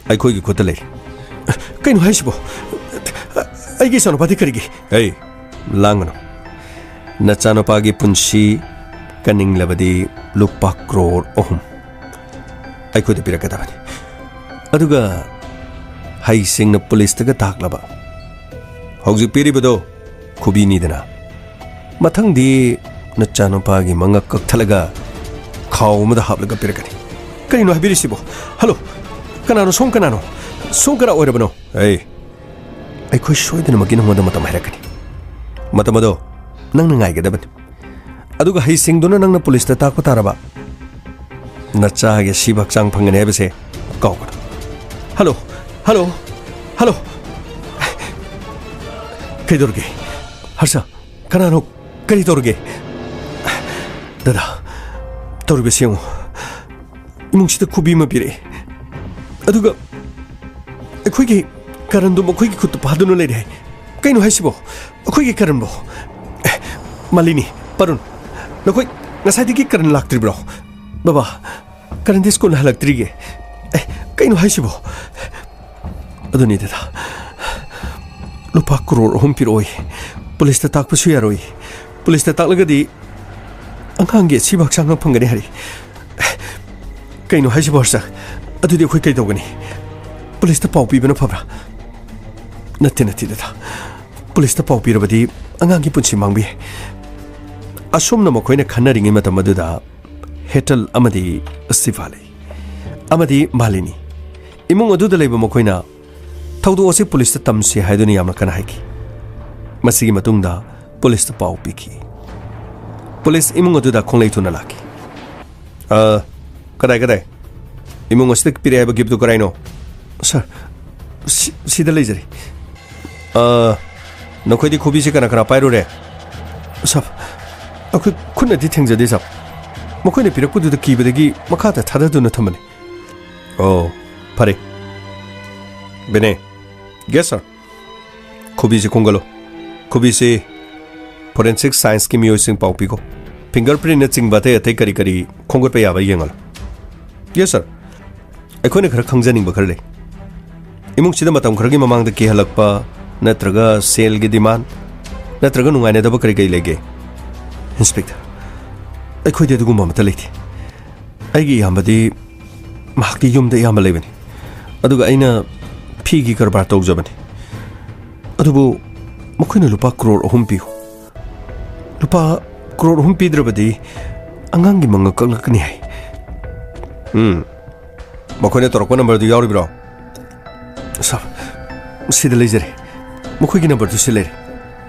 ꯑꯩꯈꯣꯏꯒꯤ ꯈꯨꯠꯇ ꯂꯩꯔꯤ꯫ ꯀꯩꯅꯣ ꯍꯥꯏꯁꯤꯕꯣ? ꯑꯩꯒꯤ ꯏꯆꯥꯅꯨꯄꯥꯗꯤ ꯀꯔꯤꯒꯤ? ꯍꯦ, ꯂꯥꯡꯒꯅꯨ꯫ ꯅꯆꯥꯅꯨꯄꯥꯒꯤ ꯄꯨꯟꯁꯤ ꯀꯟꯅꯤꯡꯂꯕꯗꯤ ꯂꯨꯄꯥ ꯀ꯭ꯔꯣꯔ ꯑꯍꯨꯝ ꯑꯩꯈꯣꯏꯗ ꯄꯤꯔꯛꯀꯗꯕꯅꯤ꯫ ꯑꯗꯨꯒ ꯍꯩꯁꯤꯡꯅ ꯄꯨꯂꯤꯁꯇꯒ ꯇꯥꯛꯂꯕ, ꯍꯧꯖꯤꯛ ꯄꯤꯔꯤꯕꯗꯣ ꯈꯨꯕꯤꯅꯤꯗꯅ, ꯃꯊꯪꯗꯤ ꯅꯆꯥꯅꯨꯄꯥꯒꯤ ꯃꯉꯛ ꯀꯛꯊꯠꯂꯒ ꯈꯥꯎ ꯑꯃꯗ ꯍꯥꯞꯂꯒ ꯄꯤꯔꯛꯀꯅꯤ꯫ ꯀꯔꯤꯅꯣ ꯍꯥꯏꯕꯤꯔꯤꯁꯤꯕꯣ? ꯍꯜꯂꯣ, ꯀꯅꯥꯅꯣ? ꯁꯣꯝ ꯀꯅꯥꯅꯣ? ꯁꯣꯝ ꯀꯅꯥ ꯑꯣꯏꯔꯕꯅꯣ? ꯑꯩ, ꯑꯩꯈꯣꯏ ꯁꯣꯏꯗꯅꯃꯛꯀꯤ ꯅꯉꯣꯟꯗ ꯃꯇꯝ ꯍꯥꯏꯔꯛꯀꯅꯤ꯫ ꯃꯇꯝ ꯑꯗꯣ ꯅꯪꯅ ꯉꯥꯏꯒꯗꯕꯅꯤ꯫ ꯑꯗꯨꯒ ꯍꯩꯁꯤꯡꯗꯨꯅ ꯅꯪꯅ ꯄꯨꯂꯤꯁꯇ ꯇꯥꯛꯄ ꯇꯥꯔꯕ? ꯅꯆꯥꯒꯤ ꯑꯁꯤꯕ ꯍꯛꯆꯥꯡ ꯐꯪꯒꯅꯤ ꯍꯥꯏꯕꯁꯦ ꯀꯥꯎꯒꯅꯨ꯫ Hello, hello, hello. ꯀꯩꯗꯧꯔꯒꯦ? ꯍꯔꯁ, ꯀꯅꯥꯅꯣ? ꯀꯔꯤ ꯇꯧꯔꯒꯦ? ꯗꯗꯥ, ꯇꯧꯔꯤꯕꯁꯤ ꯌꯦꯡꯉꯨ꯫ ꯏꯃꯨꯡꯁꯤꯗ ꯈꯨꯕꯤ ꯑꯃ ꯄꯤꯔꯛꯑꯦ꯫ ꯑꯗꯨꯒ ꯑꯩꯈꯣꯏꯒꯤ ꯀꯔꯟꯗꯣ ꯃꯈꯣꯏꯒꯤ ꯈꯨꯠꯇ ꯐꯥꯗꯨꯅ ꯂꯩꯔꯦ ꯍꯥꯏ꯫ ꯀꯩꯅꯣ ꯍꯥꯏꯁꯤꯕꯣ? ꯑꯩꯈꯣꯏꯒꯤ ꯀꯔꯟꯕꯣ? ꯑꯦ, ꯃꯥꯂꯤꯅꯤ, ꯄꯔꯨꯟ, ꯅꯈꯣꯏ ꯉꯁꯥꯏꯗꯒꯤ ꯀꯔꯟ ꯂꯥꯛꯇ꯭ꯔꯤꯕ꯭ꯔꯣ? ꯕꯕꯥ, ꯀꯔꯟꯗꯤ ꯁ꯭ꯀꯨꯜ ꯍꯜꯂꯛꯇ꯭ꯔꯤꯒꯦ꯫ ꯑꯦ, ꯀꯩꯅꯣ ꯍꯥꯏꯁꯤꯕꯣ? ꯑꯗꯨꯅꯤ ꯗꯗꯥ, ꯂꯨꯄꯥ ꯀ꯭ꯔꯣꯔ ꯑꯍꯨꯝ ꯄꯤꯔꯛꯑꯣꯏ꯫ ꯄꯨꯂꯤꯁꯇ ꯇꯥꯛꯄꯁꯨ ꯌꯥꯔꯣꯏ꯫ ꯄꯨꯂꯤꯁꯇ ꯇꯥꯛꯂꯒꯗꯤ ꯑꯉꯥꯡꯒꯤ ꯑꯁꯤꯕ ꯍꯛꯆꯥꯡ ꯑꯃ ꯐꯪꯒꯅꯤ ꯍꯥꯏꯔꯤ꯫ ꯀꯩꯅꯣ ꯍꯥꯏꯁꯤꯕꯣ, ꯍꯔꯁ? ꯑꯗꯨꯗꯤ ꯑꯩꯈꯣꯏ ꯀꯩ ꯇꯧꯒꯅꯤ? ꯄꯨꯂꯤꯁꯇ ꯄꯥꯎ ꯄꯤꯕꯅ ꯐꯕ꯭ꯔꯥ? ꯅꯠꯇꯦ, ꯅꯠꯇꯦ ꯗꯗꯥ, ꯄꯨꯂꯤꯁꯇ ꯄꯥꯎ ꯄꯤꯔꯕꯗꯤ ꯑꯉꯥꯡꯒꯤ ꯄꯨꯟꯁꯤ ꯃꯥꯡꯕ ꯌꯥꯏ꯫ ꯑꯁꯨꯝꯅ ꯃꯈꯣꯏꯅ ꯈꯟꯅꯔꯤꯉꯩ ꯃꯇꯝ ꯑꯗꯨꯗ ꯍꯦꯇꯜ ꯑꯃꯗꯤ ꯁꯤꯐꯥꯂꯤ ꯑꯃꯗꯤ ꯃꯥꯂꯤꯅꯤ ꯏꯃꯨꯡ ꯑꯗꯨꯗ ꯂꯩꯕ ꯃꯈꯣꯏꯅ ꯊꯧꯗꯣꯛ ꯑꯁꯤ ꯄꯨꯂꯤꯁꯇ ꯇꯝꯁꯤ ꯍꯥꯏꯗꯨꯅ ꯌꯥꯝꯅ ꯀꯟꯅ ꯍꯥꯏꯈꯤ꯫ ꯃꯁꯤꯒꯤ ꯃꯇꯨꯡꯗ ꯄꯨꯂꯤꯁꯇ ꯄꯥꯎ ꯄꯤꯈꯤ꯫ ꯄꯨꯂꯤꯁ ꯏꯃꯨꯡ ꯑꯗꯨꯗ ꯈꯣꯡꯂꯩ ꯊꯨꯅ ꯂꯥꯛꯈꯤ꯫ "ꯑ, ꯀꯗꯥꯏ, ꯀꯗꯥꯏ? ꯏꯃꯨꯡ ꯑꯁꯤꯗ ꯄꯤꯔꯛꯑꯦ ꯍꯥꯏꯕ ꯒꯤꯐꯇꯨ ꯀꯗꯥꯏꯅꯣ?" "ꯁꯥꯔ, ꯁꯤ-, ꯁꯤꯗ ꯂꯩꯖꯔꯦ꯫" "ꯑ, ꯅꯈꯣꯏꯗꯤ ꯈꯨꯕꯤꯁꯤ ꯀꯅꯥ ꯀꯅꯥ ꯄꯥꯏꯔꯨꯔꯦ?" "ꯁꯥꯔ, ꯑꯩꯈꯣꯏ ꯈꯨꯠꯅꯗꯤ ꯊꯦꯡꯖꯗꯦ, ꯁꯥꯔ꯫ ꯃꯈꯣꯏꯅ ꯄꯤꯔꯛꯄꯗꯨꯗ ꯀꯤꯕꯗꯒꯤ ꯃꯈꯥꯗ ꯊꯥꯗꯗꯨꯅ ꯊꯝꯕꯅꯤ꯫" "ꯑꯣ, ꯐꯔꯦ꯫ ꯕꯤꯅꯦ꯫" "ꯌꯦꯁ, ꯁꯥꯔ꯫" "ꯈꯨꯕꯤꯁꯤ ꯈꯣꯝꯒꯠꯂꯣ꯫ ꯈꯨꯕꯤꯁꯤ ꯐꯣꯔꯦꯟꯁꯤꯛ ꯁꯥꯏꯟꯁꯀꯤ ꯃꯤꯑꯣꯏꯁꯤꯡ ꯄꯥꯎ ꯄꯤꯈꯣ꯫ ꯐꯤꯡꯒꯔ ꯄ꯭ꯔꯤꯟꯅꯆꯤꯡꯕ ꯑꯇꯩ ꯑꯇꯩ ꯀꯔꯤ ꯀꯔꯤ ꯈꯣꯝꯒꯠꯄ ꯌꯥꯕ ꯌꯦꯡꯍꯜꯂꯣ꯫" "ꯌꯦꯁ, ꯁꯥꯔ꯫ ꯑꯩꯈꯣꯏꯅ ꯈꯔ ꯈꯪꯖꯅꯤꯡꯕ ꯈꯔ ꯂꯩ꯫ ꯏꯃꯨꯡꯁꯤꯗ ꯃꯇꯝ ꯈꯔꯒꯤ ꯃꯃꯥꯡꯗ ꯀꯤꯍꯜꯂꯛꯄ ꯅꯠꯇ꯭ꯔꯒ ꯁꯦꯜꯒꯤ ꯗꯤꯃꯥꯟ ꯅꯠꯇ꯭ꯔꯒ ꯅꯨꯡꯉꯥꯏꯅꯗꯕ ꯀꯔꯤ ꯀꯔꯤ ꯂꯩꯒꯦ?" "ꯏꯟꯁꯄꯦꯛꯇꯔ, ꯑꯩꯈꯣꯏꯗꯤ ꯑꯗꯨꯒꯨꯝꯕ ꯑꯃꯠꯇ ꯂꯩꯇꯦ꯫ ꯑꯩꯒꯤ ꯏꯌꯥꯝꯕꯗꯤ ꯃꯍꯥꯛꯀꯤ ꯌꯨꯝꯗ ꯑꯌꯥꯝꯕ ꯂꯩꯕꯅꯤ꯫ ꯑꯗꯨꯒ ꯑꯩꯅ ꯐꯤꯒꯤ ꯀꯔꯕꯥꯔ ꯇꯧꯖꯕꯅꯤ꯫ ꯑꯗꯨꯕꯨ ꯃꯈꯣꯏꯅ ꯂꯨꯄꯥ ꯀ꯭ꯔꯣꯔ ꯑꯍꯨꯝ ꯄꯤꯌꯨ꯫ ꯂꯨꯄꯥ ꯀ꯭ꯔꯣꯔ ꯑꯍꯨꯝ ꯄꯤꯗ꯭ꯔꯕꯗꯤ ꯑꯉꯥꯡꯒꯤ ꯃꯉꯛ ꯀꯛꯂꯛꯀꯅꯤ ꯍꯥꯏ꯫" "ꯎꯝ꯫ ꯃꯈꯣꯏꯅ ꯇꯧꯔꯛꯄ ꯅꯝꯕꯔꯗꯨ ꯌꯥꯎꯔꯤꯕ꯭ꯔꯣ?" "ꯁꯥꯔ, ꯁꯤꯗ ꯂꯩꯖꯔꯦ꯫ ꯃꯈꯣꯏꯒꯤ ꯅꯝꯕꯔꯗꯨ ꯁꯤ ꯂꯩꯔꯦ꯫"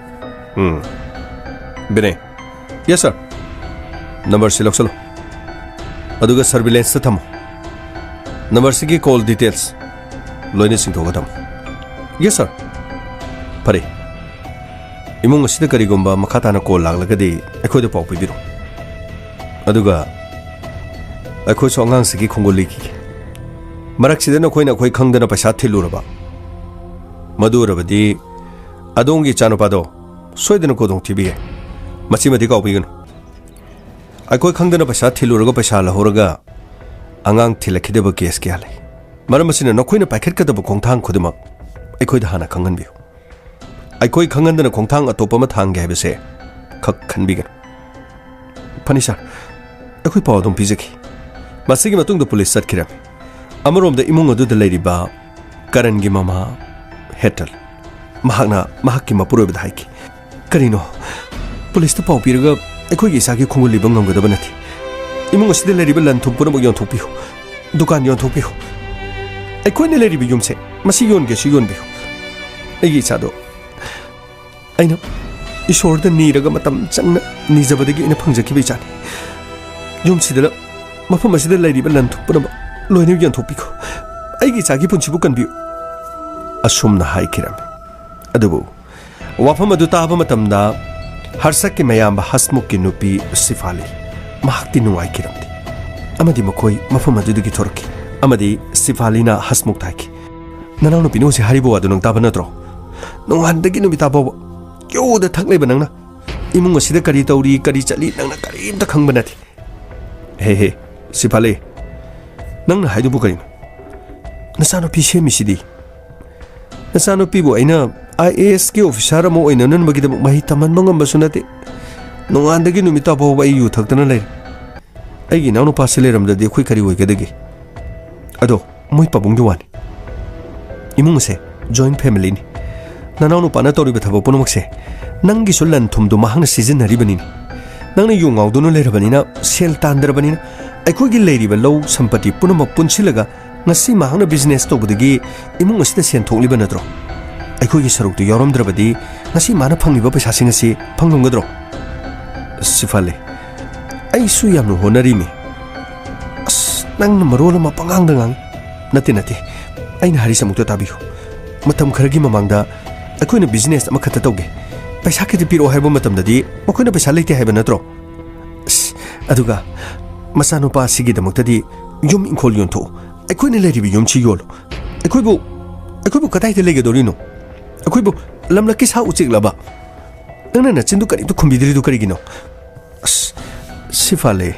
"ꯎꯝ꯫ ꯕꯤꯅꯦ꯫" "ꯌꯦꯁ, ꯁꯥꯔ꯫" "ꯅꯝꯕꯔꯁꯤ ꯂꯧꯁꯜꯂꯣ꯫ ꯑꯗꯨꯒ ꯁꯔꯚꯤꯂꯦꯟꯁꯇ ꯊꯝꯃꯣ꯫ ꯅꯝꯕꯔꯁꯤꯒꯤ ꯀꯣꯜ ꯗꯤꯇꯦꯜꯁ ꯂꯣꯏꯅ ꯆꯤꯡꯊꯣꯛꯑꯒ ꯊꯝꯃꯨ꯫ Yes, sir. ꯐꯔꯦ꯫ ꯏꯃꯨꯡ ꯑꯁꯤꯗ ꯀꯔꯤꯒꯨꯝꯕ ꯃꯈꯥ ꯇꯥꯅ call ꯂꯥꯛꯂꯒꯗꯤ ꯑꯩꯈꯣꯏꯗ ꯄꯥꯎ ꯄꯤꯕꯤꯔꯣ꯫ ꯑꯗꯨꯒ ꯑꯩꯈꯣꯏꯁꯨ ꯑꯉꯥꯡꯁꯤꯒꯤ ꯈꯣꯡꯒꯨꯜ ꯂꯤꯈꯤꯒꯦ꯫ ꯃꯔꯛꯁꯤꯗ ꯅꯈꯣꯏꯅ ꯑꯩꯈꯣꯏ ꯈꯪꯗꯅ ꯄꯩꯁꯥ ꯊꯤꯜꯂꯨꯔꯕ, ꯃꯗꯨ ꯑꯣꯏꯔꯕꯗꯤ ꯑꯗꯣꯝꯒꯤ ꯏꯆꯥꯅꯨꯄꯥꯗꯣ ꯁꯣꯏꯗꯅ ꯈꯨꯗꯣꯡ ꯊꯤꯕ ꯌꯥꯏ꯫ ꯃꯁꯤꯃꯗꯤ ꯀꯥꯎꯕꯤꯒꯅꯨ꯫ ꯑꯩꯈꯣꯏ ꯈꯪꯗꯅ ꯄꯩꯁꯥ ꯊꯤꯜꯂꯨꯔꯒ ꯄꯩꯁꯥ ꯂꯧꯍꯧꯔꯒ ꯑꯉꯥꯡ ꯊꯤꯜꯂꯛꯈꯤꯗꯕ case ꯀꯌꯥ ꯂꯩ꯫ ꯃꯔꯝ ꯑꯁꯤꯅ ꯅꯈꯣꯏꯅ ꯄꯥꯏꯈꯠꯀꯗꯕ ꯈꯣꯡꯊꯥꯡ ꯈꯨꯗꯤꯡꯃꯛ ꯑꯩꯈꯣꯏꯗ ꯍꯥꯟꯅ ꯈꯪꯍꯟꯕꯤꯌꯨ꯫ ꯑꯩꯈꯣꯏ ꯈꯪꯍꯟꯗꯅ ꯈꯣꯡꯊꯥꯡ ꯑꯇꯣꯞꯄ ꯑꯃ ꯊꯥꯡꯒꯦ ꯍꯥꯏꯕꯁꯦ ꯈꯛ ꯈꯟꯕꯤꯒꯅꯨ꯫ ꯐꯅꯤ sir, ꯑꯩꯈꯣꯏ ꯄꯥꯎ ꯑꯗꯨꯝ ꯄꯤꯖꯈꯤ꯫ ꯃꯁꯤꯒꯤ ꯃꯇꯨꯡꯗ ꯄꯨꯂꯤꯁ ꯆꯠꯈꯤꯔꯝꯃꯤ꯫ ꯑꯃꯔꯣꯝꯗ ꯏꯃꯨꯡ ꯑꯗꯨꯗ ꯂꯩꯔꯤꯕ ꯀꯔꯟꯒꯤ ꯃꯃꯥ ꯍꯦꯇꯜ, ꯃꯍꯥꯛꯅ ꯃꯍꯥꯛꯀꯤ ꯃꯄꯨꯔꯣꯏꯕꯗ ꯍꯥꯏꯈꯤ, "ꯀꯔꯤꯅꯣ? ꯄꯨꯂꯤꯁꯇ ꯄꯥꯎ ꯄꯤꯔꯒ ꯑꯩꯈꯣꯏꯒꯤ ꯏꯆꯥꯒꯤ ꯈꯣꯡꯒꯨꯜ ꯂꯤꯕ ꯉꯝꯒꯗꯕ ꯅꯠꯇꯦ꯫ ꯏꯃꯨꯡ ꯑꯁꯤꯗ ꯂꯩꯔꯤꯕ ꯂꯟ ꯊꯨꯝ ꯄꯨꯝꯅꯃꯛ ꯌꯣꯟꯊꯣꯛꯄꯤꯌꯨ, ꯗꯨꯀꯥꯟ ꯌꯣꯟꯊꯣꯛꯄꯤꯌꯨ꯫ ꯑꯩꯈꯣꯏꯅ ꯂꯩꯔꯤꯕ ꯌꯨꯝꯁꯦ, ꯃꯁꯤ ꯌꯣꯟꯒꯦꯁꯨ ꯌꯣꯟꯕꯤꯌꯨ꯫ ꯑꯩꯒꯤ ꯏꯆꯥꯗꯣ ꯑꯩꯅ ꯏꯁꯣꯔꯗ ꯅꯤꯔꯒ ꯃꯇꯝ ꯆꯪꯅ ꯅꯤꯖꯕꯗꯒꯤ ꯑꯩꯅ ꯐꯪꯖꯈꯤꯕ ꯏꯆꯥꯅꯤ꯫ ꯌꯨꯝꯁꯤꯗ, ꯃꯐꯝ ꯑꯁꯤꯗ ꯂꯩꯔꯤꯕ ꯂꯟ ꯊꯨꯝ ꯄꯨꯝꯅꯃꯛ ꯂꯣꯏꯅ ꯌꯣꯟꯊꯣꯛꯄꯤꯈꯣ꯫ ꯑꯩꯒꯤ ꯏꯆꯥꯒꯤ ꯄꯨꯟꯁꯤꯕꯨ ꯀꯟꯕꯤꯌꯨ"꯫ ꯑꯁꯨꯝꯅ ꯍꯥꯏꯈꯤꯔꯝꯃꯤ꯫ ꯑꯗꯨꯕꯨ ꯋꯥꯐꯝ ꯑꯗꯨ ꯇꯥꯕ ꯃꯇꯝꯗ ꯍꯔꯁꯛꯀꯤ ꯃꯌꯥꯝꯕ ꯍꯁꯃꯨꯈꯀꯤ ꯅꯨꯄꯤ ꯁꯤꯐꯥꯂꯤ, ꯃꯍꯥꯛꯇꯤ ꯅꯨꯡꯉꯥꯏꯈꯤꯔꯝꯗꯦ꯫ ꯑꯃꯗꯤ ꯃꯈꯣꯏ ꯃꯐꯝ ꯑꯗꯨꯗꯒꯤ ꯊꯣꯔꯛꯈꯤ꯫ ꯑꯃꯗꯤ ꯁꯤꯐꯥꯂꯤꯅ ꯍꯁꯃꯨꯈꯇ ꯍꯥꯏꯈꯤ, "ꯅꯅꯥꯎꯅꯨꯄꯤꯅ ꯍꯧꯖꯤꯛ ꯍꯥꯏꯔꯤꯕ ꯋꯥꯗꯨ ꯅꯪ ꯇꯥꯕ ꯅꯠꯇ꯭ꯔꯣ? ꯅꯣꯡꯉꯥꯟꯗꯒꯤ ꯅꯨꯃꯤꯠ ꯇꯥ ꯐꯥꯎꯕ ꯌꯨꯗ ꯊꯛ ꯂꯩꯕ ꯅꯪꯅ ꯏꯃꯨꯡ ꯑꯁꯤꯗ ꯀꯔꯤ ꯇꯧꯔꯤ, ꯀꯔꯤ ꯆꯠꯂꯤ, ꯅꯪꯅ ꯀꯔꯤꯝꯇ ꯈꯪꯕ ꯅꯠꯇꯦ"꯫ "ꯍꯦ ꯍꯦ, ꯁꯤꯐꯥꯂꯤ, ꯅꯪꯅ ꯍꯥꯏꯗꯨꯕꯨ ꯀꯔꯤꯅꯣ? ꯅꯆꯥꯅꯨꯄꯤ ꯁꯦꯝꯃꯤꯁꯤꯗꯤ꯫ ꯅꯆꯥꯅꯨꯄꯤꯕꯨ ꯑꯩꯅ IAS ꯀꯤ officer ꯑꯃ ꯑꯣꯏꯅꯅꯕꯒꯤꯗꯃꯛ ꯃꯍꯩ ꯇꯝꯍꯟꯕ ꯉꯝꯕꯁꯨ ꯅꯠꯇꯦ꯫ ꯅꯣꯡꯉꯥꯟꯗꯒꯤ ꯅꯨꯃꯤꯠ ꯇꯥ ꯐꯥꯎꯕ ꯑꯩ ꯌꯨ ꯊꯛꯇꯅ ꯂꯩꯔꯦ꯫ ꯑꯩꯒꯤ ꯏꯅꯥꯎꯅꯨꯄꯥꯁꯤ ꯂꯩꯔꯝꯗ꯭ꯔꯗꯤ ꯑꯩꯈꯣꯏ ꯀꯔꯤ ꯑꯣꯏꯒꯗꯒꯦ? ꯑꯗꯣ ꯃꯣꯏ ꯄꯥꯕꯨꯡꯒꯤ ꯋꯥꯅꯤ꯫ ꯏꯃꯨꯡ ꯑꯁꯦ joint family ꯅꯤ꯫ ꯅꯅꯥꯎꯅꯨꯄꯥꯅ ꯇꯧꯔꯤꯕ ꯊꯕꯛ ꯄꯨꯝꯅꯃꯛꯁꯦ ꯅꯪꯒꯤꯁꯨ ꯂꯟ ꯊꯨꯝꯗꯣ ꯃꯍꯥꯛꯅ ꯁꯤꯖꯤꯟꯅꯔꯤꯕꯅꯤꯅꯦ꯫ ꯅꯪꯅ ꯌꯨ ꯉꯥꯎꯗꯨꯅ ꯂꯩꯔꯕꯅꯤꯅ, ꯁꯦꯜ ꯇꯥꯟꯗ꯭ꯔꯕꯅꯤꯅ, ꯑꯩꯈꯣꯏꯒꯤ ꯂꯩꯔꯤꯕ ꯂꯧ ꯁꯝꯄꯇꯤ ꯄꯨꯝꯅꯃꯛ ꯄꯨꯟꯁꯤꯜꯂꯒ ꯉꯁꯤ ꯃꯍꯥꯛꯅ business ꯇꯧꯕꯗꯒꯤ ꯏꯃꯨꯡ ꯑꯁꯤꯗ ꯁꯦꯟ ꯊꯣꯛꯂꯤꯕ ꯅꯠꯇ꯭ꯔꯣ? ꯑꯩꯈꯣꯏꯒꯤ ꯁꯔꯨꯛꯇꯨ ꯌꯥꯎꯔꯝꯗ꯭ꯔꯕꯗꯤ ꯉꯁꯤ ꯃꯥꯅ ꯐꯪꯂꯤꯕ ꯄꯩꯁꯥꯁꯤꯡ ꯑꯁꯤ ꯐꯪꯂꯝꯒꯗ꯭ꯔꯣ?" "ꯁꯤꯐꯥꯂꯤ, ꯑꯩꯁꯨ ꯌꯥꯝꯅ ꯍꯣꯠꯅꯔꯤꯃꯤ꯫ ꯑꯁ, ꯅꯪꯅ ꯃꯔꯣꯜ ꯑꯃ ꯄꯉꯥꯡꯗ ꯉꯥꯡꯉꯤ꯫ ꯅꯠꯇꯦ, ꯅꯠꯇꯦ꯫ ꯑꯩꯅ ꯍꯥꯏꯔꯤꯁꯦ ꯑꯃꯨꯛꯇ ꯇꯥꯕꯤꯌꯨ꯫ ꯃꯇꯝ ꯈꯔꯒꯤ ꯃꯃꯥꯡꯗ ꯑꯩꯈꯣꯏꯅ ꯕꯤꯖꯤꯅꯦꯁ ꯑꯃꯈꯛꯇ ꯇꯧꯒꯦ, ꯄꯩꯁꯥ ꯈꯤꯇ ꯄꯤꯔꯛꯑꯣ ꯍꯥꯏꯕ ꯃꯇꯝꯗꯗꯤ ꯃꯈꯣꯏꯅ ꯄꯩꯁꯥ ꯂꯩꯇꯦ ꯍꯥꯏꯕ ꯅꯠꯇ꯭ꯔꯣ? ꯑꯁ, ꯑꯗꯨꯒ ꯃꯆꯥꯅꯨꯄꯥ ꯑꯁꯤꯒꯤꯗꯃꯛꯇꯗꯤ ꯌꯨꯝ ꯏꯪꯈꯣꯜ ꯌꯣꯟꯊꯣꯛꯎ, ꯑꯩꯈꯣꯏꯅ ꯂꯩꯔꯤꯕ ꯌꯨꯝꯁꯤ ꯌꯣꯜꯂꯨ꯫ ꯑꯩꯈꯣꯏꯕꯨ, ꯑꯩꯈꯣꯏꯕꯨ ꯀꯗꯥꯏꯗ ꯂꯩꯒꯗꯧꯔꯤꯅꯣ? ꯑꯩꯈꯣꯏꯕꯨ ꯂꯝꯂꯛꯀꯤ ꯁꯥ ꯎꯆꯦꯛꯂꯕ? ꯅꯪꯅ ꯅꯆꯤꯟꯗꯨ ꯀꯔꯤꯝꯇ ꯈꯨꯝꯕꯤꯗ꯭ꯔꯤꯗꯨ ꯀꯔꯤꯒꯤꯅꯣ? ꯑꯁ, ꯁꯤꯐꯥꯂꯦ,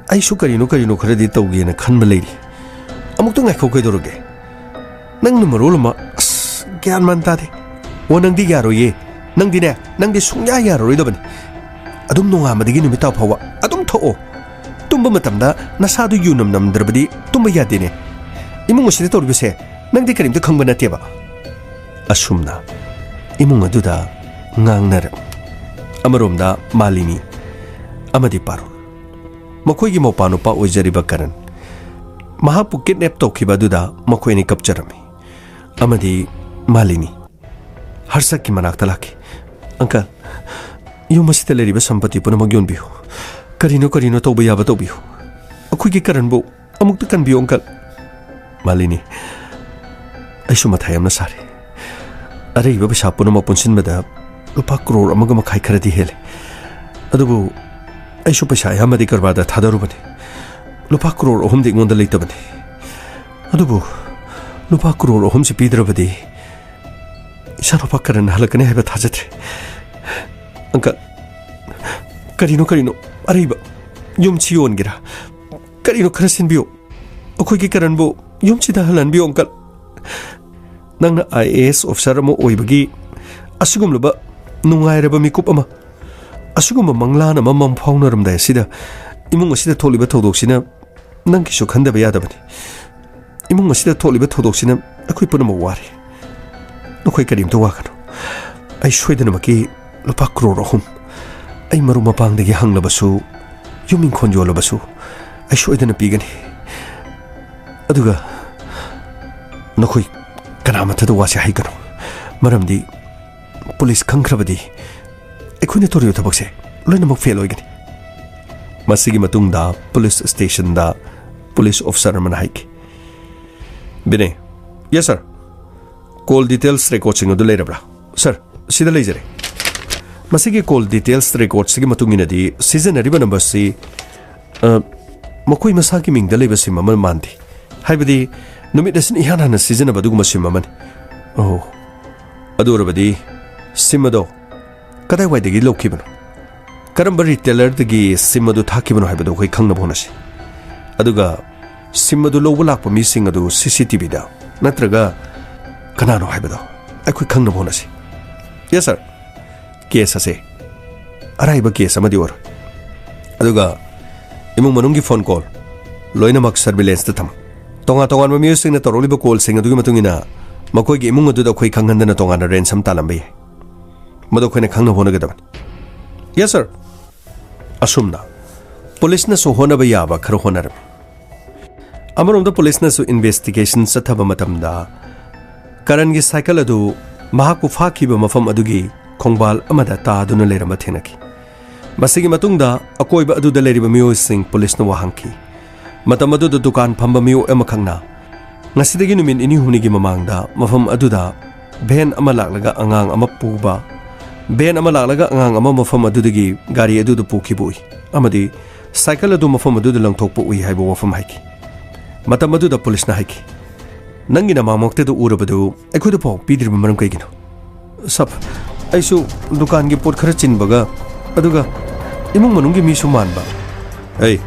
ꯑꯩꯁꯨ ꯀꯔꯤꯅꯣ ꯀꯔꯤꯅꯣ ꯈꯔꯗꯤ ꯇꯧꯒꯦꯅ ꯈꯟꯕ ꯂꯩꯔꯤ꯫ ꯑꯃꯨꯛꯇ ꯉꯥꯏꯈꯣ, ꯀꯩꯗꯧꯔꯒꯦ? ꯅꯪꯅ ꯃꯔꯣꯜ ꯑꯃ, ꯑꯁ, ꯒ꯭ꯌꯥꯟ ꯃꯥꯟ ꯇꯥꯗꯦ꯫ ꯑꯣ, ꯅꯪꯗꯤ ꯌꯥꯔꯣꯏꯌꯦ꯫ ꯅꯪꯗꯤꯅꯦ, ꯅꯪꯗꯤ ꯁꯨꯡꯌꯥ ꯌꯥꯔꯔꯣꯏꯗꯕꯅꯤ꯫ ꯑꯗꯨꯝ ꯅꯣꯡꯉꯥꯟꯕꯗꯒꯤ ꯅꯨꯃꯤꯠ ꯇꯥ ꯐꯥꯎꯕ ꯑꯗꯨꯝ ꯊꯣꯛꯑꯣ꯫ ꯇꯨꯝꯕ ꯃꯇꯝꯗ ꯅꯁꯥꯗꯨ ꯌꯨ ꯅꯝ ꯅꯝꯗ꯭ꯔꯕꯗꯤ ꯇꯨꯝꯕ ꯌꯥꯗꯦꯅꯦ꯫ ꯏꯃꯨꯡ ꯑꯁꯤꯗ ꯇꯧꯔꯤꯕꯁꯦ ꯅꯪꯗꯤ ꯀꯔꯤꯝꯇ ꯈꯪꯕ ꯅꯠꯇꯦꯕ꯫ ꯑꯁꯨꯝꯅ ꯏꯃꯨꯡ ꯑꯗꯨꯗ ꯉꯥꯡꯅꯔꯝꯃꯤ꯫ ꯑꯃꯔꯣꯝꯗ ꯃꯥꯂꯤꯅꯤ ꯑꯃꯗꯤ ꯄꯥꯔꯨꯜ, ꯃꯈꯣꯏꯒꯤ ꯃꯧꯄꯥ ꯅꯨꯄꯥ ꯑꯣꯏꯖꯔꯤꯕ ꯀꯔꯟ, ꯃꯍꯥꯛꯄꯨ ꯀꯤꯗꯅꯦꯞ ꯇꯧꯈꯤꯕ ꯑꯗꯨꯗ ꯃꯈꯣꯏ ꯑꯅꯤ ꯀꯞꯆꯔꯝꯃꯤ꯫ ꯑꯃꯗꯤ ꯃꯥꯂꯤꯅꯤ ꯍꯔꯁꯛꯀꯤ ꯃꯅꯥꯛꯇ ꯂꯥꯛꯈꯤ꯫ "ꯑꯪꯀꯜ, ꯌꯨꯝ ꯑꯁꯤꯗ ꯂꯩꯔꯤꯕ ꯁꯝꯄꯇꯤ ꯄꯨꯝꯅꯃꯛ ꯌꯣꯟꯕꯤꯌꯨ꯫ ꯀꯔꯤꯅꯣ ꯀꯔꯤꯅꯣ ꯇꯧꯕ ꯌꯥꯕ ꯇꯧꯕꯤꯌꯨ꯫ ꯑꯩꯈꯣꯏꯒꯤ ꯀꯔꯟꯕꯨ ꯑꯃꯨꯛꯇ ꯀꯟꯕꯤꯌꯨ, ꯑꯪꯀꯜ꯫" ꯃꯥꯂꯤꯅꯤ, ꯑꯩꯁꯨ ꯃꯊꯥ ꯌꯥꯝꯅ ꯁꯥꯔꯦ꯫ ꯑꯔꯩꯕ ꯄꯩꯁꯥ ꯄꯨꯝꯅꯃꯛ ꯄꯨꯟꯁꯤꯟꯕꯗ ꯂꯨꯄꯥ ꯀ꯭ꯔꯣꯔ ꯑꯃꯒ ꯃꯈꯥꯏ ꯈꯔꯗꯤ ꯍꯦꯜꯂꯦ꯫ ꯑꯗꯨꯕꯨ ꯑꯩꯁꯨ ꯄꯩꯁꯥ ꯑꯌꯥꯝꯕꯗꯤ ꯀꯔꯕꯥꯔꯗ ꯊꯥꯗꯔꯨꯕꯅꯤ꯫ ꯂꯨꯄꯥ ꯀ꯭ꯔꯣꯔ ꯑꯍꯨꯝꯗꯤ ꯑꯩꯉꯣꯟꯗ ꯂꯩꯇꯕꯅꯤ꯫ ꯑꯗꯨꯕꯨ ꯂꯨꯄꯥ ꯀ꯭ꯔꯣꯔ ꯑꯍꯨꯝꯁꯤ ꯄꯤꯗ꯭ꯔꯕꯗꯤ ꯏꯆꯥꯅꯨꯄꯥ ꯀꯔꯟ ꯍꯜꯂꯛꯀꯅꯤ ꯍꯥꯏꯕ ꯊꯥꯖꯗ꯭ꯔꯦ꯫ ꯑꯪꯀꯜ, ꯀꯔꯤꯅꯣ, ꯀꯔꯤꯅꯣ, ꯑꯔꯩꯕ ꯌꯨꯝꯁꯤ ꯌꯣꯟꯒꯦꯔꯥ? ꯀꯔꯤꯅꯣ, ꯈꯔ ꯁꯤꯟꯕꯤꯌꯨ꯫ ꯑꯩꯈꯣꯏꯒꯤ ꯀꯔꯟꯕꯨ ꯌꯨꯝꯁꯤꯗ ꯍꯜꯍꯟꯕꯤꯌꯨ, ꯑꯪꯀꯜ꯫ ꯅꯪꯅ ꯑꯥꯏ ꯑꯦ ꯑꯦꯁ ꯑꯣꯐꯤꯁꯥꯔ ꯑꯃ ꯑꯣꯏꯕꯒꯤ ꯑꯁꯤꯒꯨꯝꯂꯕ ꯅꯨꯡꯉꯥꯏꯔꯕ ꯃꯤꯀꯨꯞ ꯑꯃ, ꯑꯁꯤꯒꯨꯝꯕ ꯃꯪꯂꯥꯟ ꯑꯃ ꯃꯪ ꯐꯥꯎꯅꯔꯝꯗꯥꯏ ꯑꯁꯤꯗ ꯏꯃꯨꯡ ꯑꯁꯤꯗ ꯊꯣꯛꯂꯤꯕ ꯊꯧꯗꯣꯛꯁꯤꯅ ꯅꯪꯒꯤꯁꯨ ꯈꯟꯗꯕ ꯌꯥꯗꯕꯅꯤ꯫ ꯏꯃꯨꯡ ꯑꯁꯤꯗ ꯊꯣꯛꯂꯤꯕ ꯊꯧꯗꯣꯛꯁꯤꯅ ꯑꯩꯈꯣꯏ ꯄꯨꯝꯅꯃꯛ ꯋꯥꯔꯦ꯫ ꯅꯈꯣꯏ ꯀꯔꯤꯝꯇ ꯋꯥꯒꯅꯨ꯫ ꯑꯩ ꯁꯣꯏꯗꯅꯃꯛꯀꯤ ꯂꯨꯄꯥ ꯀ꯭ꯔꯣꯔ ꯑꯍꯨꯝ ꯑꯩ ꯃꯔꯨꯞ ꯃꯄꯥꯡꯗꯒꯤ ꯍꯪꯂꯕꯁꯨ, ꯌꯨꯝ ꯏꯪꯈꯣꯜ ꯌꯣꯜꯂꯕꯁꯨ ꯑꯩ ꯁꯣꯏꯗꯅ ꯄꯤꯒꯅꯤ꯫ ꯑꯗꯨꯒ ꯅꯈꯣꯏ ꯀꯅꯥꯃꯠꯇꯗ ꯋꯥꯁꯦ ꯍꯥꯏꯒꯅꯨ, ꯃꯔꯝꯗꯤ ꯄꯨꯂꯤꯁ ꯈꯪꯈ꯭ꯔꯕꯗꯤ ꯑꯩꯈꯣꯏꯅ ꯇꯧꯔꯤꯕ ꯊꯕꯛꯁꯦ ꯂꯣꯏꯅꯃꯛ ꯐꯦꯜ ꯑꯣꯏꯒꯅꯤ꯫ ꯃꯁꯤꯒꯤ ꯃꯇꯨꯡꯗ ꯄꯨꯂꯤꯁ ꯁ꯭ꯇꯦꯁꯟꯗ ꯄꯨꯂꯤꯁ ꯑꯣꯐꯤꯁꯥꯔ ꯑꯃꯅ ꯍꯥꯏꯈꯤ, "ꯕꯤꯅꯦ, Yes, sir. Call details recordꯁꯤꯡ ꯑꯗꯨ ꯂꯩꯔꯕ꯭ꯔꯥ? Sir, ꯁꯤꯗ ꯂꯩꯖꯔꯦ꯫ ꯃꯁꯤꯒꯤ call details recordꯁꯤꯒꯤ ꯃꯇꯨꯡ ꯏꯟꯅꯗꯤ ꯁꯤꯖꯤꯟꯅꯔꯤꯕ numberꯁꯤ, ꯑ, ꯃꯈꯣꯏ ꯃꯁꯥꯒꯤ ꯃꯤꯡꯗ ꯂꯩꯕ SIM ꯑꯃ ꯃꯥꯟꯗꯦ꯫ ꯍꯥꯏꯕꯗꯤ, ꯅꯨꯃꯤꯠ ꯑꯁꯤꯅ ꯏꯍꯥꯟ ꯍꯥꯟꯅ ꯁꯤꯖꯤꯟꯅꯕ ꯑꯗꯨꯒꯨꯝꯕ SIM ꯑꯃꯅꯤ꯫ ꯑꯣ, ꯑꯗꯨ ꯑꯣꯏꯔꯕꯗꯤ SIM ꯑꯗꯣ ꯀꯗꯥꯏꯋꯥꯏꯗꯒꯤ ꯂꯧꯈꯤꯕꯅꯣ? ꯀꯔꯝꯕ retailerꯗꯒꯤ SIM ꯑꯗꯨ ꯊꯥꯈꯤꯕꯅꯣ ꯍꯥꯏꯕꯗꯨ ꯑꯩꯈꯣꯏ ꯈꯪꯅꯕ ꯍꯣꯠꯅꯁꯤ꯫ ꯑꯗꯨꯒ SIM ꯑꯗꯨ ꯂꯧꯕ ꯂꯥꯛꯄ ꯃꯤꯁꯤꯡ ꯑꯗꯨ CCTVꯗ ꯅꯠꯇ꯭ꯔꯒ ꯀꯅꯥꯅꯣ ꯍꯥꯏꯕꯗꯣ ꯑꯩꯈꯣꯏ ꯈꯪꯅꯕ ꯍꯣꯠꯅꯁꯤ꯫ Yes, sir. Case ꯑꯁꯦ ꯑꯔꯥꯏꯕ case ꯑꯃꯗꯤ ꯑꯣꯏꯔꯣꯏ꯫ ꯑꯗꯨꯒ ꯏꯃꯨꯡ ꯃꯅꯨꯡꯒꯤ phone call ꯂꯣꯏꯅꯃꯛ surveillancedꯇ ꯊꯝꯃꯨ꯫ ꯇꯣꯉꯥꯟ ꯇꯣꯉꯥꯟꯕ ꯃꯤꯑꯣꯏꯁꯤꯡꯅ ꯇꯧꯔꯛꯂꯤꯕ callꯁꯤꯡ ꯑꯗꯨꯒꯤ ꯃꯇꯨꯡ ꯏꯟꯅ ꯃꯈꯣꯏꯒꯤ ꯏꯃꯨꯡ ꯑꯗꯨꯗ ꯑꯩꯈꯣꯏ ꯈꯪꯍꯟꯗꯅ ꯇꯣꯉꯥꯟꯅ ransom ꯇꯥꯜꯂꯝꯕ ꯌꯥꯏ꯫ ꯃꯗꯨ ꯑꯩꯈꯣꯏꯅ ꯈꯪꯅꯕ ꯍꯣꯠꯅꯒꯗꯕꯅꯤ꯫ Yes, sir. ꯑꯁꯨꯝꯅ ꯄꯨꯂꯤꯁꯅꯁꯨ ꯍꯣꯠꯅꯕ ꯌꯥꯕ ꯈꯔ ꯍꯣꯠꯅꯔꯝꯃꯤ꯫ ꯑꯃꯔꯣꯝꯗ ꯄꯨꯂꯤꯁꯅꯁꯨ investigation ꯆꯠꯊꯕ ꯃꯇꯝꯗ ꯀꯔꯟꯒꯤ cycle ꯑꯗꯨ ꯃꯍꯥꯛꯄꯨ ꯐꯥꯈꯤꯕ ꯃꯐꯝ ꯑꯗꯨꯒꯤ ꯈꯣꯡꯕꯥꯜ ꯑꯃꯗ ꯇꯥꯗꯨꯅ ꯂꯩꯔꯝꯕ ꯊꯦꯡꯅꯈꯤ꯫ ꯃꯁꯤꯒꯤ ꯃꯇꯨꯡꯗ ꯑꯀꯣꯏꯕ ꯑꯗꯨꯗ ꯂꯩꯔꯤꯕ ꯃꯤꯑꯣꯏꯁꯤꯡ ꯄꯨꯂꯤꯁꯅ ꯋꯥ ꯍꯪꯈꯤ꯫ ꯃꯇꯝ ꯑꯗꯨꯗ ꯗꯨꯀꯥꯟ ꯐꯝꯕ ꯃꯤꯑꯣꯏ ꯑꯃꯈꯛꯅ ꯉꯁꯤꯗꯒꯤ ꯅꯨꯃꯤꯠ ꯅꯤꯅꯤ ꯍꯨꯝꯅꯤꯒꯤ ꯃꯃꯥꯡꯗ ꯃꯐꯝ ꯑꯗꯨꯗ van ꯑꯃ ꯂꯥꯛꯂꯒ ꯑꯉꯥꯡ ꯑꯃ ꯄꯨꯕ, van ꯑꯃ ꯂꯥꯛꯂꯒ ꯑꯉꯥꯡ ꯑꯃ ꯃꯐꯝ ꯑꯗꯨꯗꯒꯤ ꯒꯥꯔꯤ ꯑꯗꯨꯗ ꯄꯨꯈꯤꯕ ꯎꯏ ꯑꯃꯗꯤ cycle ꯑꯗꯨ ꯃꯐꯝ ꯑꯗꯨꯗ ꯂꯪꯊꯣꯛꯄ ꯎꯏ ꯍꯥꯏꯕ ꯋꯥꯐꯝ ꯍꯥꯏꯈꯤ꯫ ꯃꯇꯝ ꯑꯗꯨꯗ ꯄꯨꯂꯤꯁꯅ ꯍꯥꯏꯈꯤ, "ꯅꯪꯒꯤ ꯅꯃꯥꯡꯃꯛꯇꯗ ꯎꯔꯕꯗꯨ ꯑꯩꯈꯣꯏꯗ ꯄꯥꯎ ꯄꯤꯗ꯭ꯔꯤꯕ ꯃꯔꯝ ꯀꯩꯒꯤꯅꯣ?" "ꯁꯥꯕ, ꯑꯩꯁꯨ ꯗꯨꯀꯥꯟꯒꯤ ꯄꯣꯠ ꯈꯔ ꯆꯤꯟꯕꯒ, ꯑꯗꯨꯒ ꯏꯃꯨꯡ ꯃꯅꯨꯡꯒꯤ ꯃꯤꯁꯨ ꯃꯥꯟꯕ꯫" "ꯑꯩ,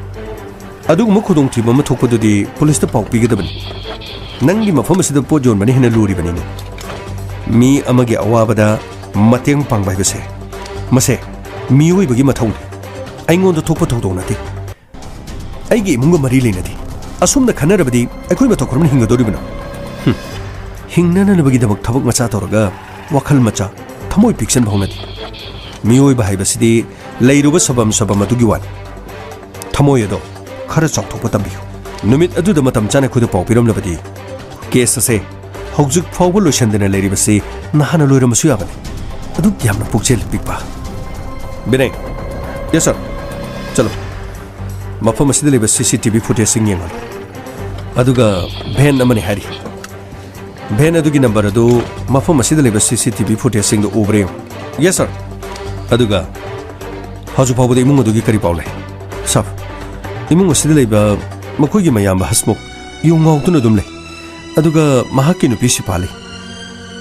ꯑꯗꯨꯒꯨꯝꯕ ꯈꯨꯗꯣꯡꯊꯤꯕ ꯑꯃ ꯊꯣꯛꯄꯗꯨꯗꯤ ꯄꯨꯂꯤꯁꯇ ꯄꯥꯎ ꯄꯤꯒꯗꯕꯅꯤ꯫ ꯅꯪꯒꯤ ꯃꯐꯝ ꯑꯁꯤꯗ ꯄꯣꯠ ꯌꯣꯟꯕꯅ ꯍꯦꯟꯅ ꯂꯨꯔꯤꯕꯅꯤꯅꯦ꯫ ꯃꯤ ꯑꯃꯒꯤ ꯑꯋꯥꯕꯗ ꯃꯇꯦꯡ ꯄꯥꯡꯕ ꯍꯥꯏꯕꯁꯦ, ꯃꯁꯦ ꯃꯤꯑꯣꯏꯕꯒꯤ ꯃꯊꯧꯅꯤ꯫ ꯑꯩꯉꯣꯟꯗ ꯊꯣꯛꯄ ꯊꯧꯗꯣꯛ ꯅꯠꯇꯦ꯫ ꯑꯩꯒꯤ ꯏꯃꯨꯡꯒ ꯃꯔꯤ ꯂꯩꯅꯗꯦ꯫ ꯑꯁꯨꯝꯅ ꯈꯟꯅꯔꯕꯗꯤ ꯑꯩꯈꯣꯏ ꯃꯇꯧ ꯀꯔꯝꯅ ꯍꯤꯡꯒꯗꯧꯔꯤꯕꯅꯣ?" "ꯍꯨꯝ, ꯍꯤꯡꯅꯅꯕꯒꯤꯗꯃꯛ ꯊꯕꯛ ꯃꯆꯥ ꯇꯧꯔꯒ ꯋꯥꯈꯜ ꯃꯆꯥ, ꯊꯃꯣꯏ ꯄꯤꯛꯁꯟꯕ ꯍꯧꯅꯗꯦ꯫ ꯃꯤꯑꯣꯏꯕ ꯍꯥꯏꯕꯁꯤꯗꯤ ꯂꯩꯔꯨꯕ ꯁꯕꯝ ꯁꯕꯝ ꯑꯗꯨꯒꯤ ꯋꯥꯅꯤ꯫ ꯊꯃꯣꯏ ꯑꯗꯣ ꯈꯔ ꯆꯥꯎꯊꯣꯛꯄ ꯇꯝꯕꯤꯌꯨ꯫ ꯅꯨꯃꯤꯠ ꯑꯗꯨꯗ ꯃꯇꯝ ꯆꯥꯅ ꯑꯩꯈꯣꯏꯗ ꯄꯥꯎ ꯄꯤꯔꯝꯂꯕꯗꯤ case ꯑꯁꯦ ꯍꯧꯖꯤꯛ ꯐꯥꯎꯕ ꯂꯣꯏꯁꯤꯟꯗꯅ ꯂꯩꯔꯤꯕꯁꯤ ꯅꯍꯥꯟꯅ ꯂꯣꯏꯔꯝꯕꯁꯨ ꯌꯥꯕꯅꯤ꯫ ꯑꯗꯨꯛ ꯌꯥꯝꯅ ꯄꯨꯛꯆꯦꯜ ꯄꯤꯛꯄ꯫" "ꯕꯤꯅꯩ꯫" "Yes, sir." "ꯆꯠꯂꯣ, ꯃꯐꯝ ꯑꯁꯤꯗ ꯂꯩꯕ CCTV footageꯁꯤꯡ ꯌꯦꯡꯍꯜꯂꯨ꯫ ꯑꯗꯨꯒ van ꯑꯃꯅꯤ ꯍꯥꯏꯔꯤ, ꯚꯦꯟ ꯑꯗꯨꯒꯤ ꯅꯝꯕꯔ ꯑꯗꯨ ꯃꯐꯝ ꯑꯁꯤꯗ ꯂꯩꯕ ꯁꯤ ꯁꯤ ꯇꯤ ꯚꯤ ꯐꯨꯇꯦꯖꯁꯤꯡꯗ ꯎꯕ꯭ꯔꯥ ꯌꯦꯡꯉꯨ꯫ ꯌꯦꯁ, ꯁꯥꯔ꯫ ꯑꯗꯨꯒ ꯍꯧꯖꯤꯛ ꯐꯥꯎꯕꯗ ꯏꯃꯨꯡ ꯑꯗꯨꯒꯤ ꯀꯔꯤ ꯄꯥꯎ ꯂꯩ? ꯁꯥꯔ, ꯏꯃꯨꯡ ꯑꯁꯤꯗ ꯂꯩꯕ ꯃꯈꯣꯏꯒꯤ ꯃꯌꯥꯝꯕ ꯍꯁꯃꯨꯈ ꯌꯨ ꯉꯥꯎꯗꯨꯅ ꯑꯗꯨꯝ ꯂꯩ꯫ ꯑꯗꯨꯒ ꯃꯍꯥꯛꯀꯤ ꯅꯨꯄꯤ ꯁꯤꯐꯥꯂꯤ,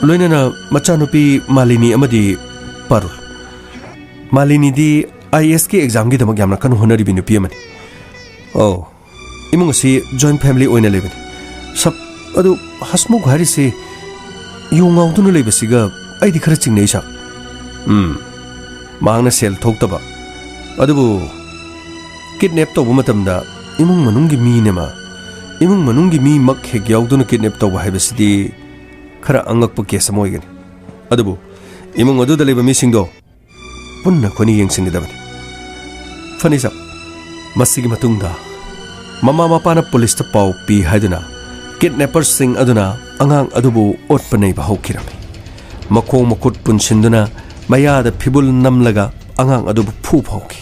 ꯂꯣꯏꯅꯅ ꯃꯆꯥꯅꯨꯄꯤ ꯃꯥꯂꯤꯅꯤ ꯑꯃꯗꯤ ꯄꯥꯔꯨꯜ꯫ ꯃꯥꯂꯤꯅꯤꯗꯤ ꯑꯥꯏ ꯑꯦ ꯑꯦꯁꯀꯤ ꯑꯦꯛꯖꯥꯝꯒꯤꯗꯃꯛ ꯌꯥꯝꯅ ꯀꯟꯅ ꯍꯣꯠꯅꯔꯤꯕꯤ ꯅꯨꯄꯤ ꯑꯃꯅꯤ꯫ ꯑꯣ, ꯏꯃꯨꯡ ꯑꯁꯤ ꯖꯣꯏꯟ ꯐꯦꯃꯤꯂꯤ ꯑꯣꯏꯅ ꯂꯩꯕꯅꯤ꯫ ꯁꯕ, ꯑꯗꯨ ꯍꯁꯃꯨꯈ ꯍꯥꯏꯔꯤꯁꯤ ꯌꯨ ꯉꯥꯎꯗꯨꯅ ꯂꯩꯕꯁꯤꯒ ꯑꯩꯗꯤ ꯈꯔ ꯆꯤꯡꯅꯩ, ꯁꯥꯔ꯫ ꯎꯝ, ꯃꯍꯥꯛꯅ ꯁꯦꯜ ꯊꯣꯛꯇꯕ꯫ ꯑꯗꯨꯕꯨ ꯀꯤꯗꯅꯦꯞ ꯇꯧꯕ ꯃꯇꯝꯗ ꯏꯃꯨꯡ ꯃꯅꯨꯡꯒꯤ ꯃꯤꯅꯦ ꯃꯥ꯫ ꯏꯃꯨꯡ ꯃꯅꯨꯡꯒꯤ ꯃꯤꯃꯛ ꯍꯦꯛ ꯌꯥꯎꯗꯨꯅ ꯀꯤꯗꯅꯦꯞ ꯇꯧꯕ ꯍꯥꯏꯕꯁꯤꯗꯤ ꯈꯔ ꯑꯉꯛꯄ ꯀꯦꯁ ꯑꯃ ꯑꯣꯏꯒꯅꯤ꯫ ꯑꯗꯨꯕꯨ ꯏꯃꯨꯡ ꯑꯗꯨꯗ ꯂꯩꯕ ꯃꯤꯁꯤꯡꯗꯣ ꯄꯨꯟꯅ ꯑꯩꯈꯣꯏꯅ ꯌꯦꯡꯁꯤꯟꯒꯗꯕꯅꯤ꯫ ꯐꯅꯤ ꯁꯥꯔ, ꯃꯁꯤꯒꯤ ꯃꯇꯨꯡꯗ ꯃꯃꯥ ꯃꯄꯥꯅ ꯄꯨꯂꯤꯁꯇ ꯄꯥꯎ ꯄꯤ ꯍꯥꯏꯗꯨꯅ ꯀꯤꯗꯅꯦꯄꯔꯁꯤꯡ ꯑꯗꯨꯅ ꯑꯉꯥꯡ ꯑꯗꯨꯕꯨ ꯑꯣꯠꯄ ꯅꯩꯕ ꯍꯧꯈꯤꯔꯝꯃꯤ꯫ ꯃꯈꯣꯡ ꯃꯈꯨꯠ ꯄꯨꯟꯁꯤꯟꯗꯨꯅ ꯃꯌꯥꯗ ꯐꯤꯕꯨꯜ ꯅꯝꯂꯒ ꯑꯉꯥꯡ ꯑꯗꯨꯕꯨ ꯐꯨꯕ ꯍꯧꯈꯤ꯫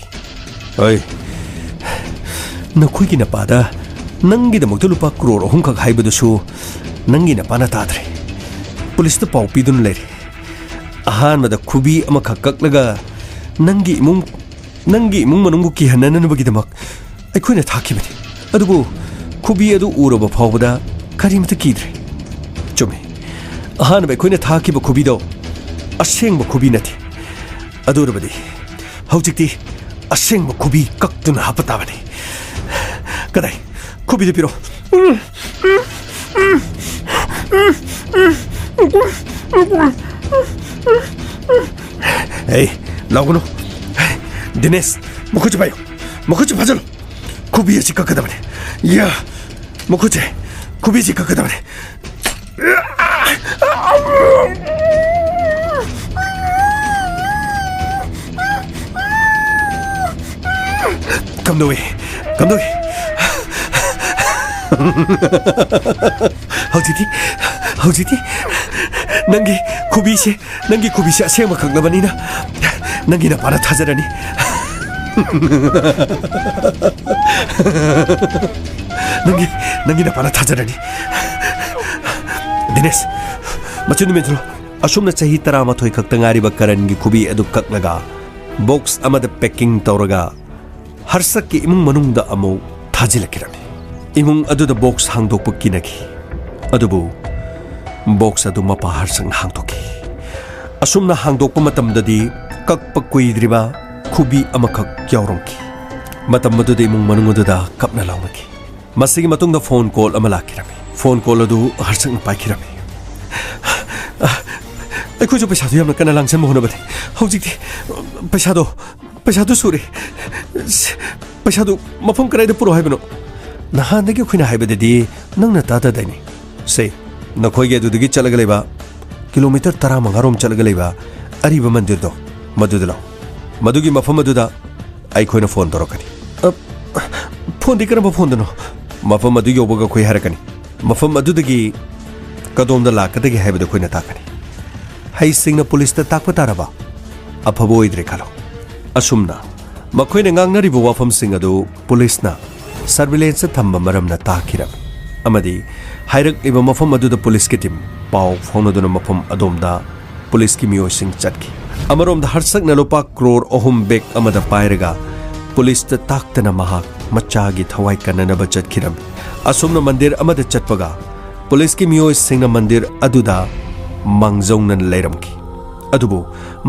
"ꯍꯣꯏ, ꯅꯈꯣꯏꯒꯤ ꯅꯄꯥꯗ ꯅꯪꯒꯤꯗꯃꯛꯇ ꯂꯨꯄꯥ ꯀ꯭ꯔꯣꯔ ꯑꯍꯨꯝꯈꯛ ꯍꯥꯏꯕꯗꯨꯁꯨ ꯅꯪꯒꯤ ꯅꯄꯥꯅ ꯇꯥꯗ꯭ꯔꯦ꯫ ꯄꯨꯂꯤꯁꯇ ꯄꯥꯎ ꯄꯤꯗꯨꯅ ꯂꯩꯔꯦ꯫ ꯑꯍꯥꯟꯕꯗ ꯈꯨꯕꯤ ꯑꯃꯈꯛ ꯀꯛꯂꯒ ꯅꯪꯒꯤ ꯏꯃꯨꯡ, ꯅꯪꯒꯤ ꯏꯃꯨꯡ ꯃꯅꯨꯡꯕꯨ ꯀꯤꯍꯟꯅꯅꯕꯒꯤꯗꯃꯛ ꯑꯩꯈꯣꯏꯅ ꯊꯥꯈꯤꯕꯅꯤ꯫ ꯑꯗꯨꯕꯨ ꯈꯨꯕꯤ ꯑꯗꯨ ꯎꯔꯕ ꯐꯥꯎꯕꯗ ꯀꯔꯤꯃꯇ ꯀꯤꯗ꯭ꯔꯦ꯫" ꯆꯨꯝꯃꯤ꯫ ꯑꯍꯥꯟꯕ ꯑꯩꯈꯣꯏꯅ ꯊꯥꯈꯤꯕ ꯈꯨꯕꯤꯗꯣ ꯑꯁꯦꯡꯕ ꯈꯨꯕꯤ ꯅꯠꯇꯦ꯫ ꯑꯗꯨ ꯑꯣꯏꯔꯕꯗꯤ ꯍꯧꯖꯤꯛꯇꯤ ꯑꯁꯦꯡꯕ ꯈꯨꯕꯤ ꯀꯛꯇꯨꯅ ꯍꯥꯞꯄ ꯇꯥꯕꯅꯤ꯫ ꯀꯗꯥꯏ? ꯈꯨꯕꯤꯗꯨ ꯄꯤꯔꯣ꯫ ꯑꯦ, ꯂꯥꯎꯒꯅꯨ꯫ ꯗꯤꯅꯦꯁ, ꯃꯈꯨꯠꯁꯦ ꯄꯥꯏꯌꯨ꯫ ꯃꯈꯨꯠꯁꯦ ꯐꯥꯖꯜꯂꯨ꯫ ꯈꯨꯕꯤ ꯑꯁꯤ ꯀꯛꯀꯗꯕꯅꯤ꯫ ꯌꯥ, ꯃꯈꯨꯠꯁꯦ, ꯈꯨꯕꯤꯁꯤ ꯀꯛꯀꯗꯕꯅꯤ꯫ ꯀꯝꯗꯧꯏ? ꯀꯝꯗꯧꯏ? ꯍꯧꯖꯤꯛꯇꯤ, ꯍꯧꯖꯤꯛꯇꯤ ꯅꯪꯒꯤ ꯈꯨꯕꯤꯁꯦ, ꯅꯪꯒꯤ ꯈꯨꯕꯤꯁꯦ ꯑꯁꯦꯡꯕ ꯈꯪꯂꯕꯅꯤꯅ ꯅꯪꯒꯤ ꯅꯄꯥꯅ ꯊꯥꯖꯔꯅꯤ꯫ ꯅꯪꯒꯤ, ꯅꯪꯒꯤ ꯅꯄꯥꯅ ꯊꯥꯖꯔꯅꯤ꯫ ꯗꯤꯅꯦꯁ, ꯃꯆꯤꯟꯗꯨ ꯃꯦꯟꯁꯤꯜꯂꯣ꯫ ꯑꯁꯨꯝꯅ ꯆꯍꯤ ꯇꯔꯥꯃꯥꯊꯣꯏ ꯈꯛꯇ ꯉꯥꯏꯔꯤꯕ ꯀꯔꯟꯒꯤ ꯈꯨꯕꯤ ꯑꯗꯨ ꯀꯛꯂꯒ, ꯕꯣꯛꯁ ꯑꯃꯗ ꯄꯦꯀꯤꯡ ꯇꯧꯔꯒ, ꯍꯔꯁꯛꯀꯤ ꯏꯃꯨꯡ ꯃꯅꯨꯡꯗ ꯑꯃꯨꯛ ꯊꯥꯖꯤꯜꯂꯛꯈꯤꯔꯝꯃꯤ꯫ ꯏꯃꯨꯡ ꯑꯗꯨꯗ ꯕꯣꯛꯁ ꯍꯥꯡꯗꯣꯛꯄ ꯀꯤꯅꯈꯤ꯫ ꯑꯗꯨꯕꯨ ꯕꯣꯛꯁ ꯑꯗꯨ ꯃꯄꯥ ꯍꯔꯁꯛꯅ ꯍꯥꯡꯗꯣꯛꯈꯤ꯫ ꯑꯁꯨꯝꯅ ꯍꯥꯡꯗꯣꯛꯄ ꯃꯇꯝꯗꯗꯤ ꯀꯛꯄ ꯀꯨꯏꯗ꯭ꯔꯤꯕ ꯈꯨꯕꯤ ꯑꯃꯈꯛ ꯌꯥꯎꯔꯝꯈꯤ꯫ ꯃꯇꯝ ꯑꯗꯨꯗ ꯏꯃꯨꯡ ꯃꯅꯨꯡ ꯑꯗꯨꯗ ꯀꯞꯅ ꯂꯥꯎꯅꯈꯤ꯫ ꯃꯁꯤꯒꯤ ꯃꯇꯨꯡꯗ ꯐꯣꯟ ꯀꯣꯜ ꯑꯃ ꯂꯥꯛꯈꯤꯔꯝꯃꯤ꯫ ꯐꯣꯟ ꯀꯣꯜ ꯑꯗꯨ ꯍꯔꯁꯛꯅ ꯄꯥꯏꯈꯤꯔꯝꯃꯤ꯫ "ꯑꯩꯈꯣꯏꯁꯨ ꯄꯩꯁꯥꯗꯨ ꯌꯥꯝꯅ ꯀꯟꯅ ꯂꯥꯡꯁꯟꯕ ꯍꯣꯠꯅꯕꯅꯤ꯫ ꯍꯧꯖꯤꯛꯇꯤ ꯄꯩꯁꯥꯗꯣ, ꯄꯩꯁꯥꯗꯨ ꯁꯨꯔꯦ꯫ ꯄꯩꯁꯥꯗꯨ ꯃꯐꯝ ꯀꯗꯥꯏꯗ ꯄꯨꯔꯛꯑꯣ ꯍꯥꯏꯕꯅꯣ? ꯅꯍꯥꯟꯗꯒꯤ ꯑꯩꯈꯣꯏꯅ ꯍꯥꯏꯕꯗꯗꯤ ꯅꯪꯅ ꯇꯥꯗꯗꯥꯏꯅꯦ꯫ ꯁꯦ, ꯅꯈꯣꯏꯒꯤ ꯑꯗꯨꯗꯒꯤ ꯆꯠꯂꯒ ꯂꯩꯕ, ꯀꯤꯂꯣꯃꯤꯇꯔ ꯇꯔꯥꯃꯉꯥ ꯔꯣꯝ ꯆꯠꯂꯒ ꯂꯩꯕ ꯑꯔꯤꯕ ꯃꯟꯗꯤꯔꯗꯣ, ꯃꯗꯨꯗ ꯂꯥꯛꯑꯣ꯫ ꯃꯗꯨꯒꯤ ꯃꯐꯝ ꯑꯗꯨꯗ ꯑꯩꯈꯣꯏꯅ ꯐꯣꯟ ꯇꯧꯔꯛꯀꯅꯤ꯫" "ꯑ, ꯐꯣꯟꯗꯤ ꯀꯔꯝꯕ ꯐꯣꯟꯗꯅꯣ?" "ꯃꯐꯝ ꯑꯗꯨ ꯌꯧꯕꯒ ꯑꯩꯈꯣꯏ ꯍꯥꯏꯔꯛꯀꯅꯤ꯫ ꯃꯐꯝ ꯑꯗꯨꯗꯒꯤ ꯀꯗꯣꯝꯗ ꯂꯥꯛꯀꯗꯒꯦ ꯍꯥꯏꯕꯗꯨ ꯑꯩꯈꯣꯏꯅ ꯇꯥꯛꯀꯅꯤ꯫" ꯍꯩꯁꯤꯡꯅ ꯄꯨꯂꯤꯁꯇ ꯇꯥꯛꯄ ꯇꯥꯔꯕ? ꯑꯐꯕ ꯑꯣꯏꯗ꯭ꯔꯦ ꯈꯜꯂꯣ꯫ ꯑꯁꯨꯝꯅ ꯃꯈꯣꯏꯅ ꯉꯥꯡꯅꯔꯤꯕ ꯋꯥꯐꯝꯁꯤꯡ ꯑꯗꯨ ꯄꯨꯂꯤꯁꯅ ꯁꯔꯚꯤꯂꯦꯟꯁꯇ ꯊꯝꯕ ꯃꯔꯝꯅ ꯇꯥꯈꯤꯔꯝꯃꯤ꯫ ꯑꯃꯗꯤ ꯍꯥꯏꯔꯛꯂꯤꯕ ꯃꯐꯝ ꯑꯗꯨꯗ ꯄꯨꯂꯤꯁꯀꯤ ꯇꯤꯝ ꯄꯥꯎ ꯐꯥꯎꯅꯗꯨꯅ ꯃꯐꯝ ꯑꯗꯣꯝꯗ ꯄꯨꯂꯤꯁꯀꯤ ꯃꯤꯑꯣꯏꯁꯤꯡ ꯆꯠꯈꯤ꯫ ꯑꯃꯔꯣꯝꯗ ꯍꯔꯁꯛꯅ ꯂꯨꯄꯥ ꯀ꯭ꯔꯣꯔ ꯑꯍꯨꯝ ꯕꯦꯒ ꯑꯃꯗ ꯄꯥꯏꯔꯒ ꯄꯨꯂꯤꯁꯇ ꯇꯥꯛꯇꯅ ꯃꯍꯥꯛ ꯃꯆꯥꯒꯤ ꯊꯋꯥꯏ ꯀꯟꯅꯅꯕ ꯆꯠꯈꯤꯔꯝꯃꯤ꯫ ꯑꯁꯨꯝꯅ ꯃꯟꯗꯤꯔ ꯑꯃꯗ ꯆꯠꯄꯒ ꯄꯨꯂꯤꯁꯀꯤ ꯃꯤꯑꯣꯏꯁꯤꯡꯅ ꯃꯟꯗꯤꯔ ꯑꯗꯨꯗ ꯃꯥꯡꯖꯧꯅꯅ ꯂꯩꯔꯝꯈꯤ꯫ ꯑꯗꯨꯕꯨ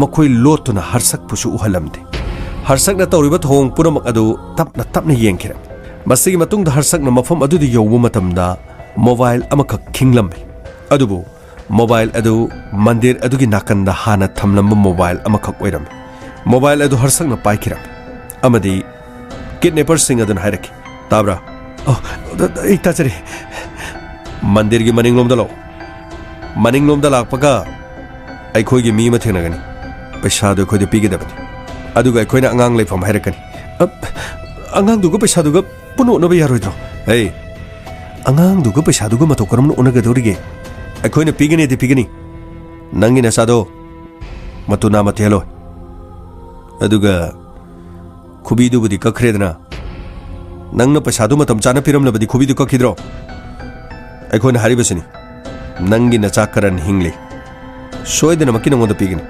ꯃꯈꯣꯏ ꯂꯣꯠꯇꯨꯅ ꯍꯔꯁꯛꯄꯨꯁꯨ ꯎꯍꯜꯂꯝꯗꯦ꯫ ꯍꯔꯁꯛꯅ ꯇꯧꯔꯤꯕ ꯊꯧꯑꯣꯡ ꯄꯨꯝꯅꯃꯛ ꯑꯗꯨ ꯇꯞꯅ ꯇꯞꯅ ꯌꯦꯡꯈꯤꯔꯝꯃꯤ꯫ ꯃꯁꯤꯒꯤ ꯃꯇꯨꯡꯗ ꯍꯔꯁꯛꯅ ꯃꯐꯝ ꯑꯗꯨꯗ ꯌꯧꯕ ꯃꯇꯝꯗ ꯃꯣꯕꯥꯏꯜ ꯑꯃꯈꯛ ꯈꯤꯡꯂꯝꯃꯤ꯫ ꯑꯗꯨꯕꯨ ꯃꯣꯕꯥꯏꯜ ꯑꯗꯨ ꯃꯟꯗꯤꯔ ꯑꯗꯨꯒꯤ ꯅꯥꯀꯟꯗ ꯍꯥꯟꯅ ꯊꯝꯂꯝꯕ ꯃꯣꯕꯥꯏꯜ ꯑꯃꯈꯛ ꯑꯣꯏꯔꯝꯃꯤ꯫ ꯃꯣꯕꯥꯏꯜ ꯑꯗꯨ ꯍꯔꯁꯛꯅ ꯄꯥꯏꯈꯤꯔꯝꯃꯤ ꯑꯃꯗꯤ ꯀꯤꯗꯅꯦꯄꯔꯁꯤꯡ ꯑꯗꯨꯅ ꯍꯥꯏꯔꯛꯈꯤ, "ꯇꯥꯕ꯭ꯔꯥ?" "ꯑꯣ, ꯑꯩ ꯇꯥꯖꯔꯦ꯫" "ꯃꯟꯗꯤꯔꯒꯤ ꯃꯅꯤꯡꯂꯣꯝꯗ ꯂꯥꯛꯑꯣ꯫ ꯃꯅꯤꯡꯂꯣꯝꯗ ꯂꯥꯛꯄꯒ ꯑꯩꯈꯣꯏꯒꯤ ꯃꯤ ꯑꯃ ꯊꯦꯡꯅꯒꯅꯤ꯫ ꯄꯩꯁꯥꯗꯨ ꯑꯩꯈꯣꯏꯗ ꯄꯤꯒꯗꯕꯅꯤ꯫ ꯑꯗꯨꯒ ꯑꯩꯈꯣꯏꯅ ꯑꯉꯥꯡ ꯂꯩꯐꯝ ꯍꯥꯏꯔꯛꯀꯅꯤ꯫" "ꯑ, ꯑꯉꯥꯡꯗꯨꯒ ꯄꯩꯁꯥꯗꯨꯒ ꯄꯨꯟꯅ ꯑꯣꯟꯅꯕ ꯌꯥꯔꯣꯏꯗ꯭ꯔꯣ?" "ꯑꯦ, ꯑꯉꯥꯡꯗꯨꯒ ꯄꯩꯁꯥꯗꯨꯒ ꯃꯇꯧ ꯀꯔꯝꯅ ꯑꯣꯟꯅꯒꯗꯧꯔꯤꯒꯦ? ꯑꯩꯈꯣꯏꯅ ꯄꯤꯒꯅꯤꯗꯤ ꯄꯤꯒꯅꯤ꯫ ꯅꯪꯒꯤ ꯅꯆꯥꯗꯣ ꯃꯇꯨ ꯅꯥꯝꯃ ꯊꯤꯍꯜꯂꯣꯏ꯫ ꯑꯗꯨꯒ ꯈꯨꯕꯤꯗꯨꯕꯨꯗꯤ ꯀꯛꯈ꯭ꯔꯦꯗꯅ꯫ ꯅꯪꯅ ꯄꯩꯁꯥꯗꯨ ꯃꯇꯝ ꯆꯥꯅ ꯄꯤꯔꯝꯂꯕꯗꯤ ꯈꯨꯕꯤꯗꯨ ꯀꯛꯈꯤꯗ꯭ꯔꯣ? ꯑꯩꯈꯣꯏꯅ ꯍꯥꯏꯔꯤꯕꯁꯤꯅꯤ꯫" "ꯅꯪꯒꯤ ꯅꯆꯥ ꯀꯔꯟ ꯍꯤꯡꯂꯤ꯫ ꯁꯣꯏꯗꯅꯃꯛꯀꯤ ꯅꯉꯣꯟꯗ ꯄꯤꯒꯅꯤ꯫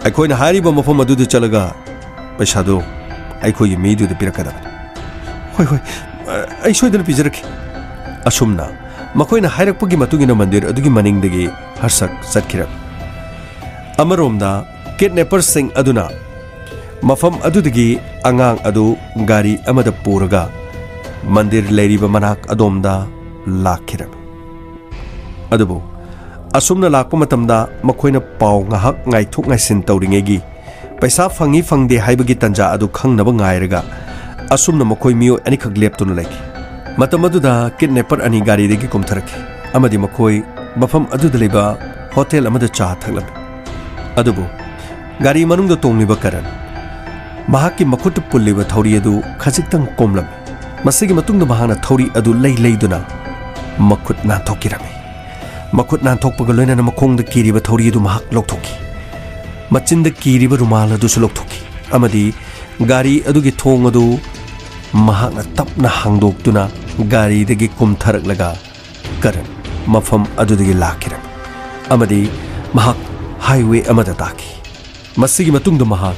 ꯑꯩꯈꯣꯏꯅ ꯍꯥꯏꯔꯤꯕ ꯃꯐꯝ ꯑꯗꯨꯗ ꯆꯠꯂꯒ ꯄꯩꯁꯥꯗꯨ ꯑꯩꯈꯣꯏꯒꯤ ꯃꯤꯗꯨꯗ ꯄꯤꯔꯛꯀꯗꯕꯅꯤ"꯫ "ꯍꯣꯏ, ꯍꯣꯏ, ꯑ, ꯑꯩ ꯁꯣꯏꯗꯅ ꯄꯤꯖꯔꯛꯀꯦ"꯫ ꯑꯁꯨꯝꯅ ꯃꯈꯣꯏꯅ ꯍꯥꯏꯔꯛꯄꯒꯤ ꯃꯇꯨꯡ ꯏꯟꯅ ꯃꯟꯗꯤꯔ ꯑꯗꯨꯒꯤ ꯃꯅꯤꯡꯗꯒꯤ ꯍꯔꯁꯛ ꯆꯠꯈꯤꯔꯝꯃꯤ꯫ ꯑꯃꯔꯣꯝꯗ, ꯀꯤꯗꯅꯦꯄꯔꯁꯤꯡ ꯑꯗꯨꯅ ꯃꯐꯝ ꯑꯗꯨꯗꯒꯤ ꯑꯉꯥꯡ ꯑꯗꯨ ꯒꯥꯔꯤ ꯑꯃꯗ ꯄꯨꯔꯒ ꯃꯟꯗꯤꯔ ꯂꯩꯔꯤꯕ ꯃꯅꯥꯛ ꯑꯗꯣꯝꯗ ꯂꯥꯛꯈꯤꯔꯝꯃꯤ꯫ ꯑꯗꯨꯕꯨ ꯑꯁꯨꯝꯅ ꯂꯥꯛꯄ ꯃꯇꯝꯗ ꯃꯈꯣꯏꯅ ꯄꯥꯎ ꯉꯥꯏꯍꯥꯛ ꯉꯥꯏꯊꯣꯛ ꯉꯥꯏꯁꯤꯟ ꯇꯧꯔꯤꯉꯩꯒꯤ ꯄꯩꯁꯥ ꯐꯪꯏ ꯐꯪꯗꯦ ꯍꯥꯏꯕꯒꯤ ꯇꯟꯖꯥ ꯑꯗꯨ ꯈꯪꯅꯕ ꯉꯥꯏꯔꯒ ꯑꯁꯨꯝꯅ ꯃꯈꯣꯏ ꯃꯤꯑꯣꯏ ꯑꯅꯤꯈꯛ ꯂꯦꯞꯇꯨꯅ ꯂꯩꯈꯤ꯫ ꯃꯇꯝ ꯑꯗꯨꯗ ꯀꯤꯗꯅꯦꯄꯔ ꯑꯅꯤ ꯒꯥꯔꯤꯗꯒꯤ ꯀꯨꯝꯊꯔꯛꯈꯤ ꯑꯃꯗꯤ ꯃꯈꯣꯏ ꯃꯐꯝ ꯑꯗꯨꯗ ꯂꯩꯕ ꯍꯣꯇꯦꯜ ꯑꯃꯗ ꯆꯥ ꯊꯛꯂꯝꯃꯤ꯫ ꯑꯗꯨꯕꯨ ꯒꯥꯔꯤ ꯃꯅꯨꯡꯗ ꯇꯣꯡꯂꯤꯕ ꯀꯔꯟ ꯃꯍꯥꯛꯀꯤ ꯃꯈꯨꯠꯇ ꯄꯨꯜꯂꯤꯕ ꯊꯧꯔꯤ ꯑꯗꯨ ꯈꯖꯤꯛꯇꯪ ꯀꯣꯝꯂꯝꯃꯤ꯫ ꯃꯁꯤꯒꯤ ꯃꯇꯨꯡꯗ ꯃꯍꯥꯛꯅ ꯊꯧꯔꯤ ꯑꯗꯨ ꯂꯩ ꯂꯩꯗꯨꯅ ꯃꯈꯨꯠ ꯅꯥꯟꯊꯣꯛꯈꯤꯔꯝꯃꯤ꯫ ꯃꯈꯨꯠ ꯅꯥꯟꯊꯣꯛꯄꯒ ꯂꯣꯏꯅꯅ ꯃꯈꯣꯡꯗ ꯀꯤꯔꯤꯕ ꯊꯧꯔꯤ ꯑꯗꯨ ꯃꯍꯥꯛ ꯂꯧꯊꯣꯛꯈꯤ꯫ ꯃꯆꯤꯟꯗ ꯀꯤꯔꯤꯕ ꯔꯨꯃꯥꯜ ꯑꯗꯨꯁꯨ ꯂꯧꯊꯣꯛꯈꯤ ꯑꯃꯗꯤ ꯒꯥꯔꯤ ꯑꯗꯨꯒꯤ ꯊꯣꯡ ꯑꯗꯨ ꯃꯍꯥꯛꯅ ꯇꯞꯅ ꯍꯥꯡꯗꯣꯛꯇꯨꯅ ꯒꯥꯔꯤꯗꯒꯤ ꯀꯨꯝꯊꯔꯛꯂꯒ ꯀꯔꯟ ꯃꯐꯝ ꯑꯗꯨꯗꯒꯤ ꯂꯥꯛꯈꯤꯔꯝꯃꯤ ꯑꯃꯗꯤ ꯃꯍꯥꯛ ꯍꯥꯏꯋꯦ ꯑꯃꯗ ꯇꯥꯈꯤ꯫ ꯃꯁꯤꯒꯤ ꯃꯇꯨꯡꯗ ꯃꯍꯥꯛ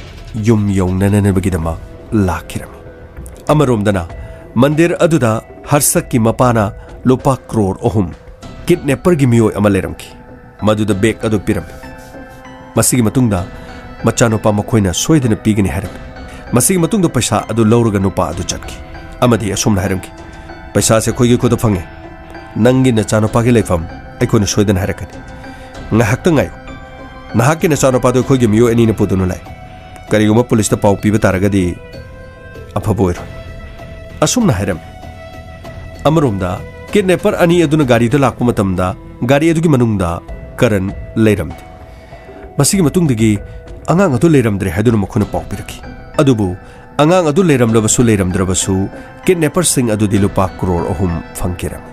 ꯌꯨꯝ ꯌꯧꯅꯅꯕꯒꯤꯗꯃꯛ ꯂꯥꯛꯈꯤꯔꯝꯃꯤ꯫ ꯑꯃꯔꯣꯝꯗꯅ, ꯃꯟꯗꯤꯔ ꯑꯗꯨꯗ ꯍꯔꯁꯛꯀꯤ ꯃꯄꯥꯅ ꯂꯨꯄꯥ ꯀ꯭ꯔꯣꯔ ꯑꯍꯨꯝ ꯀꯤꯗꯅꯦꯄꯔꯒꯤ ꯃꯤꯑꯣꯏ ꯑꯃ ꯂꯩꯔꯝꯈꯤ꯫ ꯃꯗꯨꯗ ꯕꯦꯒ ꯑꯗꯨ ꯄꯤꯔꯝꯃꯤ꯫ ꯃꯁꯤꯒꯤ ꯃꯇꯨꯡꯗ ꯃꯆꯥꯅꯨꯄꯥ ꯃꯈꯣꯏꯅ ꯁꯣꯏꯗꯅ ꯄꯤꯒꯅꯤ ꯍꯥꯏꯔꯝꯃꯤ꯫ ꯃꯁꯤꯒꯤ ꯃꯇꯨꯡꯗ ꯄꯩꯁꯥ ꯑꯗꯨ ꯂꯧꯔꯒ ꯅꯨꯄꯥ ꯑꯗꯨ ꯆꯠꯈꯤ ꯑꯃꯗꯤ ꯑꯁꯨꯝꯅ ꯍꯥꯏꯔꯝꯈꯤ, "ꯄꯩꯁꯥꯁꯦ ꯑꯩꯈꯣꯏꯒꯤ ꯈꯨꯠꯇ ꯐꯪꯉꯦ꯫ ꯅꯪꯒꯤ ꯅꯆꯥꯅꯨꯄꯥꯒꯤ ꯂꯩꯐꯝ ꯑꯩꯈꯣꯏꯅ ꯁꯣꯏꯗꯅ ꯍꯥꯏꯔꯛꯀꯅꯤ꯫ ꯉꯥꯏꯍꯥꯛꯇꯪ ꯉꯥꯏꯌꯨ꯫ ꯅꯍꯥꯛꯀꯤ ꯅꯆꯥꯅꯨꯄꯥꯗꯨ ꯑꯩꯈꯣꯏꯒꯤ ꯃꯤꯑꯣꯏ ꯑꯅꯤꯅ ꯄꯨꯗꯨꯅ ꯂꯥꯛꯏ꯫ ꯀꯔꯤꯒꯨꯝꯕ ꯄꯨꯂꯤꯁꯇ ꯄꯥꯎ ꯄꯤꯕ ꯇꯥꯔꯒꯗꯤ ꯑꯐꯕ ꯑꯣꯏꯔꯣꯏ"꯫ ꯑꯁꯨꯝꯅ ꯍꯥꯏꯔꯝꯃꯤ꯫ ꯑꯃꯔꯣꯝꯗ, ꯀꯤꯗꯅꯦꯄꯔ ꯑꯅꯤ ꯑꯗꯨꯅ ꯒꯥꯔꯤꯗ ꯂꯥꯛꯄ ꯃꯇꯝꯗ ꯒꯥꯔꯤ ꯑꯗꯨꯒꯤ ꯃꯅꯨꯡꯗ ꯀꯔꯟ ꯂꯩꯔꯝꯗꯦ꯫ ꯃꯁꯤꯒꯤ ꯃꯇꯨꯡꯗꯒꯤ ꯑꯉꯥꯡ ꯑꯗꯨ ꯂꯩꯔꯝꯗ꯭ꯔꯦ ꯍꯥꯏꯗꯨꯅ ꯃꯈꯣꯏꯅ ꯄꯥꯎ ꯄꯤꯔꯛꯈꯤ꯫ ꯑꯗꯨꯕꯨ ꯑꯉꯥꯡ ꯑꯗꯨ ꯂꯩꯔꯝꯂꯕꯁꯨ ꯂꯩꯔꯝꯗ꯭ꯔꯕꯁꯨ, ꯀꯤꯗꯅꯦꯄꯔꯁꯤꯡ ꯑꯗꯨꯗꯤ ꯂꯨꯄꯥ ꯀ꯭ꯔꯣꯔ ꯑꯍꯨꯝ ꯐꯪꯈꯤꯔꯝꯃꯤ꯫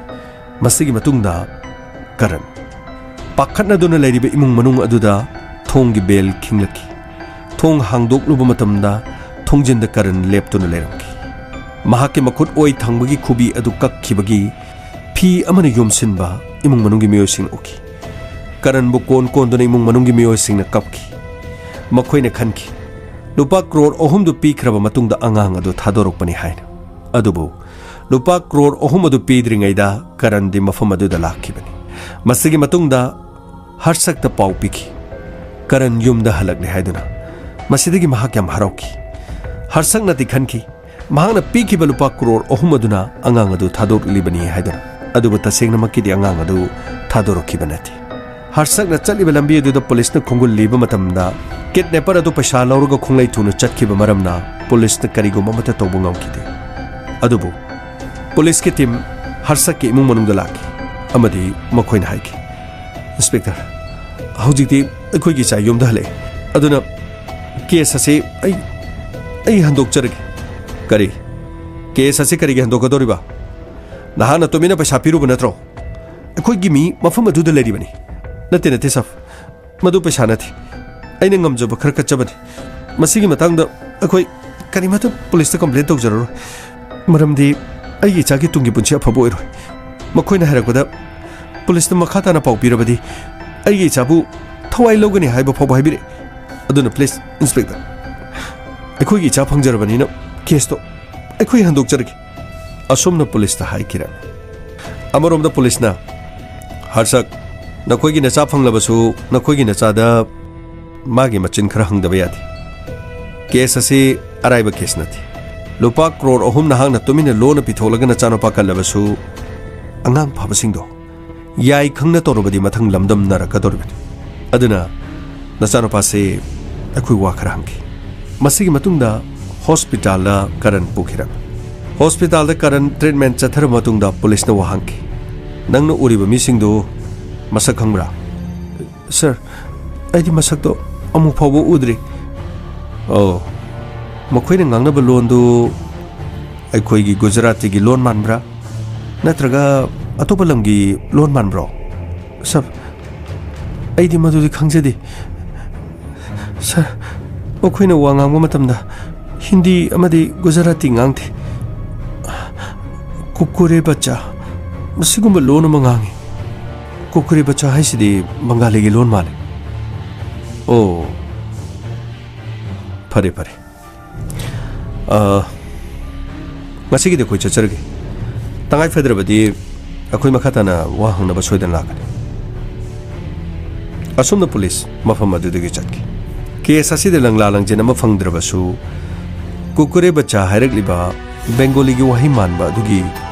ꯃꯁꯤꯒꯤ ꯃꯇꯨꯡꯗ ꯀꯔꯟ ꯄꯥꯈꯠꯅꯗꯨꯅ ꯂꯩꯔꯤꯕ ꯏꯃꯨꯡ ꯃꯅꯨꯡ ꯑꯗꯨꯗ ꯊꯣꯡꯒꯤ ꯕꯦꯜ ꯈꯤꯡꯂꯛꯈꯤ꯫ ꯊꯣꯡ ꯍꯥꯡꯗꯣꯛꯂꯨꯕ ꯃꯇꯝꯗ ꯊꯣꯡꯖꯤꯟꯗ ꯀꯔꯟ ꯂꯦꯞꯇꯨꯅ ꯂꯩꯔꯝꯈꯤ꯫ ꯃꯍꯥꯛꯀꯤ ꯃꯈꯨꯠ ꯑꯣꯏ ꯊꯪꯕꯒꯤ ꯈꯨꯕꯤ ꯑꯗꯨ ꯀꯛꯈꯤꯕꯒꯤ ꯐꯤ ꯑꯃꯅ ꯌꯣꯝꯁꯤꯟꯕ ꯏꯃꯨꯡ ꯃꯅꯨꯡꯒꯤ ꯃꯤꯑꯣꯏꯁꯤꯡꯅ ꯎꯈꯤ꯫ ꯀꯔꯟꯕꯨ ꯀꯣꯟ ꯀꯣꯟꯗꯨꯅ ꯏꯃꯨꯡ ꯃꯅꯨꯡꯒꯤ ꯃꯤꯑꯣꯏꯁꯤꯡꯅ ꯀꯞꯈꯤ꯫ ꯃꯈꯣꯏꯅ ꯈꯟꯈꯤ, ꯂꯨꯄꯥ ꯀ꯭ꯔꯣꯔ ꯑꯍꯨꯝꯗꯨ ꯄꯤꯈ꯭ꯔꯕ ꯃꯇꯨꯡꯗ ꯑꯉꯥꯡ ꯑꯗꯨ ꯊꯥꯗꯣꯔꯛꯄꯅꯤ ꯍꯥꯏꯅ꯫ ꯑꯗꯨꯕꯨ ꯂꯨꯄꯥ ꯀ꯭ꯔꯣꯔ ꯑꯍꯨꯝ ꯑꯗꯨ ꯄꯤꯗ꯭ꯔꯤꯉꯩꯗ ꯀꯔꯟꯗꯤ ꯃꯐꯝ ꯑꯗꯨꯗ ꯂꯥꯛꯈꯤꯕꯅꯤ꯫ ꯃꯁꯤꯒꯤ ꯃꯇꯨꯡꯗ ꯍꯔꯁꯛꯇ ꯄꯥꯎ ꯄꯤꯈꯤ, ꯀꯔꯟ ꯌꯨꯝꯗ ꯍꯜꯂꯛꯂꯦ ꯍꯥꯏꯗꯨꯅ꯫ ꯃꯁꯤꯗꯒꯤ ꯃꯍꯥꯛ ꯌꯥꯝ ꯍꯔꯥꯎꯈꯤ꯫ ꯍꯔꯁꯛꯅꯗꯤ ꯈꯟꯈꯤ, ꯃꯍꯥꯛꯅ ꯄꯤꯈꯤꯕ ꯂꯨꯄꯥ ꯀ꯭ꯔꯣꯔ ꯑꯍꯨꯝ ꯑꯗꯨꯅ ꯑꯉꯥꯡ ꯑꯗꯨ ꯊꯥꯗꯣꯛꯂꯤꯕꯅꯤ ꯍꯥꯏꯗꯨꯅ꯫ ꯑꯗꯨꯕꯨ ꯇꯁꯦꯡꯅꯃꯛꯀꯤꯗꯤ ꯑꯉꯥꯡ ꯑꯗꯨ ꯊꯥꯗꯣꯔꯛꯈꯤꯕ ꯅꯠꯇꯦ꯫ ꯍꯔꯁꯛꯅ ꯆꯠꯂꯤꯕ ꯂꯝꯕꯤ ꯑꯗꯨꯗ ꯄꯨꯂꯤꯁꯅ ꯈꯣꯡꯒꯨꯜ ꯂꯤꯕ ꯃꯇꯝꯗ, ꯀꯤꯗꯅꯦꯄꯔ ꯑꯗꯨ ꯄꯩꯁꯥ ꯂꯧꯔꯒ ꯈꯣꯡꯂꯩ ꯊꯨꯅ ꯆꯠꯈꯤꯕ ꯃꯔꯝꯅ ꯄꯨꯂꯤꯁꯅ ꯀꯔꯤꯒꯨꯝꯕ ꯑꯃꯠꯇ ꯇꯧꯕ ꯉꯝꯈꯤꯗꯦ꯫ ꯑꯗꯨꯕꯨ ꯄꯨꯂꯤꯁꯀꯤ ꯇꯤꯝ ꯍꯔꯁꯛꯀꯤ ꯏꯃꯨꯡ ꯃꯅꯨꯡꯗ ꯂꯥꯛꯈꯤ ꯑꯃꯗꯤ ꯃꯈꯣꯏꯅ ꯍꯥꯏꯈꯤ, "ꯏꯟꯁꯄꯦꯛꯇꯔ, ꯍꯧꯖꯤꯛꯇꯤ ꯑꯩꯈꯣꯏꯒꯤ ꯏꯆꯥ ꯌꯨꯝꯗ ꯍꯜꯂꯛꯑꯦ, ꯑꯗꯨꯅ ꯀꯦꯁ ꯑꯁꯤ ꯑꯩ, ꯑꯩ ꯍꯟꯗꯣꯛꯆꯔꯒꯦ꯫" "ꯀꯔꯤ? ꯀꯦꯁ ꯑꯁꯤ ꯀꯔꯤꯒꯤ ꯍꯟꯗꯣꯛꯀꯗꯧꯔꯤꯕ? ꯅꯍꯥꯛꯅ ꯇꯨꯃꯤꯟꯅ ꯄꯩꯁꯥ ꯄꯤꯔꯨꯕ ꯅꯠꯇ꯭ꯔꯣ?" "ꯑꯩꯈꯣꯏꯒꯤ ꯃꯤ ꯃꯐꯝ ꯑꯗꯨꯗ ꯂꯩꯔꯤꯕꯅꯤ꯫" "ꯅꯠꯇꯦ, ꯅꯠꯇꯦ, ꯁꯥꯔ, ꯃꯗꯨ ꯄꯩꯁꯥ ꯅꯠꯇꯦ꯫ ꯑꯩꯅ ꯉꯝꯖꯕ ꯈꯔ ꯀꯠꯆꯕꯅꯤ꯫ ꯃꯁꯤꯒꯤ ꯃꯇꯥꯡꯗ ꯑꯩꯈꯣꯏ ꯀꯔꯤꯃꯠꯇ ꯄꯨꯂꯤꯁꯇ ꯀꯝꯄ꯭ꯂꯦꯟ ꯇꯧꯖꯔꯔꯣꯏ, ꯃꯔꯝꯗꯤ ꯑꯩꯒꯤ ꯏꯆꯥꯒꯤ ꯇꯨꯡꯒꯤ ꯄꯨꯟꯁꯤ ꯑꯐꯕ ꯑꯣꯏꯔꯣꯏ꯫ ꯃꯈꯣꯏꯅ ꯍꯥꯏꯔꯛꯄꯗ ꯄꯨꯂꯤꯁꯇ ꯃꯈꯥ ꯇꯥꯅ ꯄꯥꯎ ꯄꯤꯔꯕꯗꯤ ꯑꯩꯒꯤ ꯏꯆꯥꯕꯨ ꯊꯋꯥꯏ ꯂꯧꯒꯅꯤ ꯍꯥꯏꯕ ꯐꯥꯎꯕ ꯍꯥꯏꯕꯤꯔꯛꯏ꯫ ꯑꯗꯨꯅ ꯄ꯭ꯂꯤꯖ, ꯏꯟꯁꯄꯦꯛꯇꯔ, ꯑꯩꯈꯣꯏꯒꯤ ꯏꯆꯥ ꯐꯪꯖꯔꯕꯅꯤꯅ ꯀꯦꯁꯇꯣ ꯑꯩꯈꯣꯏ ꯍꯟꯗꯣꯛꯆꯔꯒꯦ꯫" ꯑꯁꯨꯝꯅ ꯄꯨꯂꯤꯁꯇ ꯍꯥꯏꯈꯤꯔꯝꯃꯤ꯫ ꯑꯃꯔꯣꯝꯗ ꯄꯨꯂꯤꯁꯅ, "ꯍꯔꯁꯛ, ꯅꯈꯣꯏꯒꯤ ꯅꯆꯥ ꯐꯪꯂꯕꯁꯨ ꯅꯈꯣꯏꯒꯤ ꯅꯆꯥꯗ ꯃꯥꯒꯤ ꯃꯆꯤꯟ ꯈꯔ ꯍꯪꯗꯕ ꯌꯥꯗꯦ꯫ ꯀꯦꯁ ꯑꯁꯤ ꯑꯔꯥꯏꯕ ꯀꯦꯁ ꯅꯠꯇꯦ꯫ ꯂꯨꯄꯥ ꯀ꯭ꯔꯣꯔ ꯑꯍꯨꯝ ꯅꯍꯥꯛꯅ ꯇꯨꯃꯤꯟꯅ ꯂꯣꯟꯅ ꯄꯤꯊꯣꯛꯂꯒ ꯅꯆꯥꯅꯨꯄꯥ ꯀꯜꯂꯕꯁꯨ, ꯑꯉꯥꯡ ꯐꯕꯁꯤꯡꯗꯣ ꯌꯥꯏ ꯈꯪꯅ ꯇꯧꯔꯕꯗꯤ ꯃꯊꯪ ꯂꯝꯗꯝꯅꯔꯛꯀꯗꯧꯔꯤꯕꯅꯤ꯫ ꯑꯗꯨꯅ ꯅꯆꯥꯅꯨꯄꯥꯁꯦ ꯑꯩꯈꯣꯏ ꯋꯥ ꯈꯔ ꯍꯪꯈꯤ꯫" ꯃꯁꯤꯒꯤ ꯃꯇꯨꯡꯗ ꯍꯣꯁꯄꯤꯇꯥꯜꯗ ꯀꯔꯟ ꯄꯨꯈꯤꯔꯝꯃꯤ꯫ ꯍꯣꯁꯄꯤꯇꯥꯜꯗ ꯀꯔꯟ ꯇ꯭ꯔꯤꯠꯃꯦꯟ ꯆꯠꯊꯔꯕ ꯃꯇꯨꯡꯗ ꯄꯨꯂꯤꯁꯅ ꯋꯥ ꯍꯪꯈꯤ, "ꯅꯪꯅ ꯎꯔꯤꯕ ꯃꯤꯁꯤꯡꯗꯨ ꯃꯁꯛ ꯈꯪꯕ꯭ꯔꯥ?" "ꯁꯥꯔ, ꯑꯩꯗꯤ ꯃꯁꯛꯇꯣ ꯑꯃꯨꯛ ꯐꯥꯎꯕ ꯎꯗ꯭ꯔꯤ꯫" "ꯑꯣ, ꯃꯈꯣꯏꯅ ꯉꯥꯡꯅꯕ ꯂꯣꯟꯗꯨ ꯑꯩꯈꯣꯏꯒꯤ ꯒꯨꯖꯔꯥꯇꯤꯒꯤ ꯂꯣꯟ ꯃꯥꯟꯕ꯭ꯔꯥ, ꯅꯠꯇ꯭ꯔꯒ ꯑꯇꯣꯞꯄ ꯂꯝꯒꯤ ꯂꯣꯟ ꯃꯥꯟꯕ꯭ꯔꯣ?" "ꯁꯥꯔ, ꯑꯩꯗꯤ ꯃꯗꯨꯗꯤ ꯈꯪꯖꯗꯦ꯫ ꯁꯥꯔ, ꯃꯈꯣꯏꯅ ꯋꯥ ꯉꯥꯡꯕ ꯃꯇꯝꯗ ꯍꯤꯟꯗꯤ ꯑꯃꯗꯤ ꯒꯨꯖꯔꯥꯇꯤ ꯉꯥꯡꯗꯦ꯫ ꯀꯨꯀꯨꯔꯦ ꯕꯆꯥ, ꯃꯁꯤꯒꯨꯝꯕ ꯂꯣꯟ ꯑꯃ ꯉꯥꯡꯉꯤ꯫" ꯀꯨꯀꯨꯔꯦ ꯕꯆꯥ ꯍꯥꯏꯁꯤꯗꯤ ꯕꯪꯒꯥꯂꯤꯒꯤ ꯂꯣꯟ ꯃꯥꯜꯂꯦ꯫ ꯑꯣ, ꯐꯔꯦ, ꯐꯔꯦ꯫ ꯑ, ꯉꯁꯤꯒꯤꯗꯤ ꯑꯩꯈꯣꯏ ꯆꯠꯆꯔꯒꯦ꯫ ꯇꯉꯥꯏ ꯐꯗ꯭ꯔꯕꯗꯤ ꯑꯩꯈꯣꯏ ꯃꯈꯥ ꯇꯥꯅ ꯋꯥ ꯍꯪꯅꯕ ꯁꯣꯏꯗꯅ ꯂꯥꯛꯀꯅꯤ꯫ ꯑꯁꯨꯝꯅ ꯄꯨꯂꯤꯁ ꯃꯐꯝ ꯑꯗꯨꯗꯒꯤ ꯆꯠꯈꯤ꯫ ꯀꯦꯁ ꯑꯁꯤꯗ ꯂꯪꯂꯥ ꯂꯪꯖꯦꯟ ꯑꯃ ꯐꯪꯗ꯭ꯔꯕꯁꯨ, ꯀꯨꯀꯨꯔꯦ ꯕꯆꯥ ꯍꯥꯏꯔꯛꯂꯤꯕ ꯕꯦꯡꯒꯣꯂꯤꯒꯤ ꯋꯥꯍꯩ ꯃꯥꯟꯕ ꯑꯗꯨꯒꯤ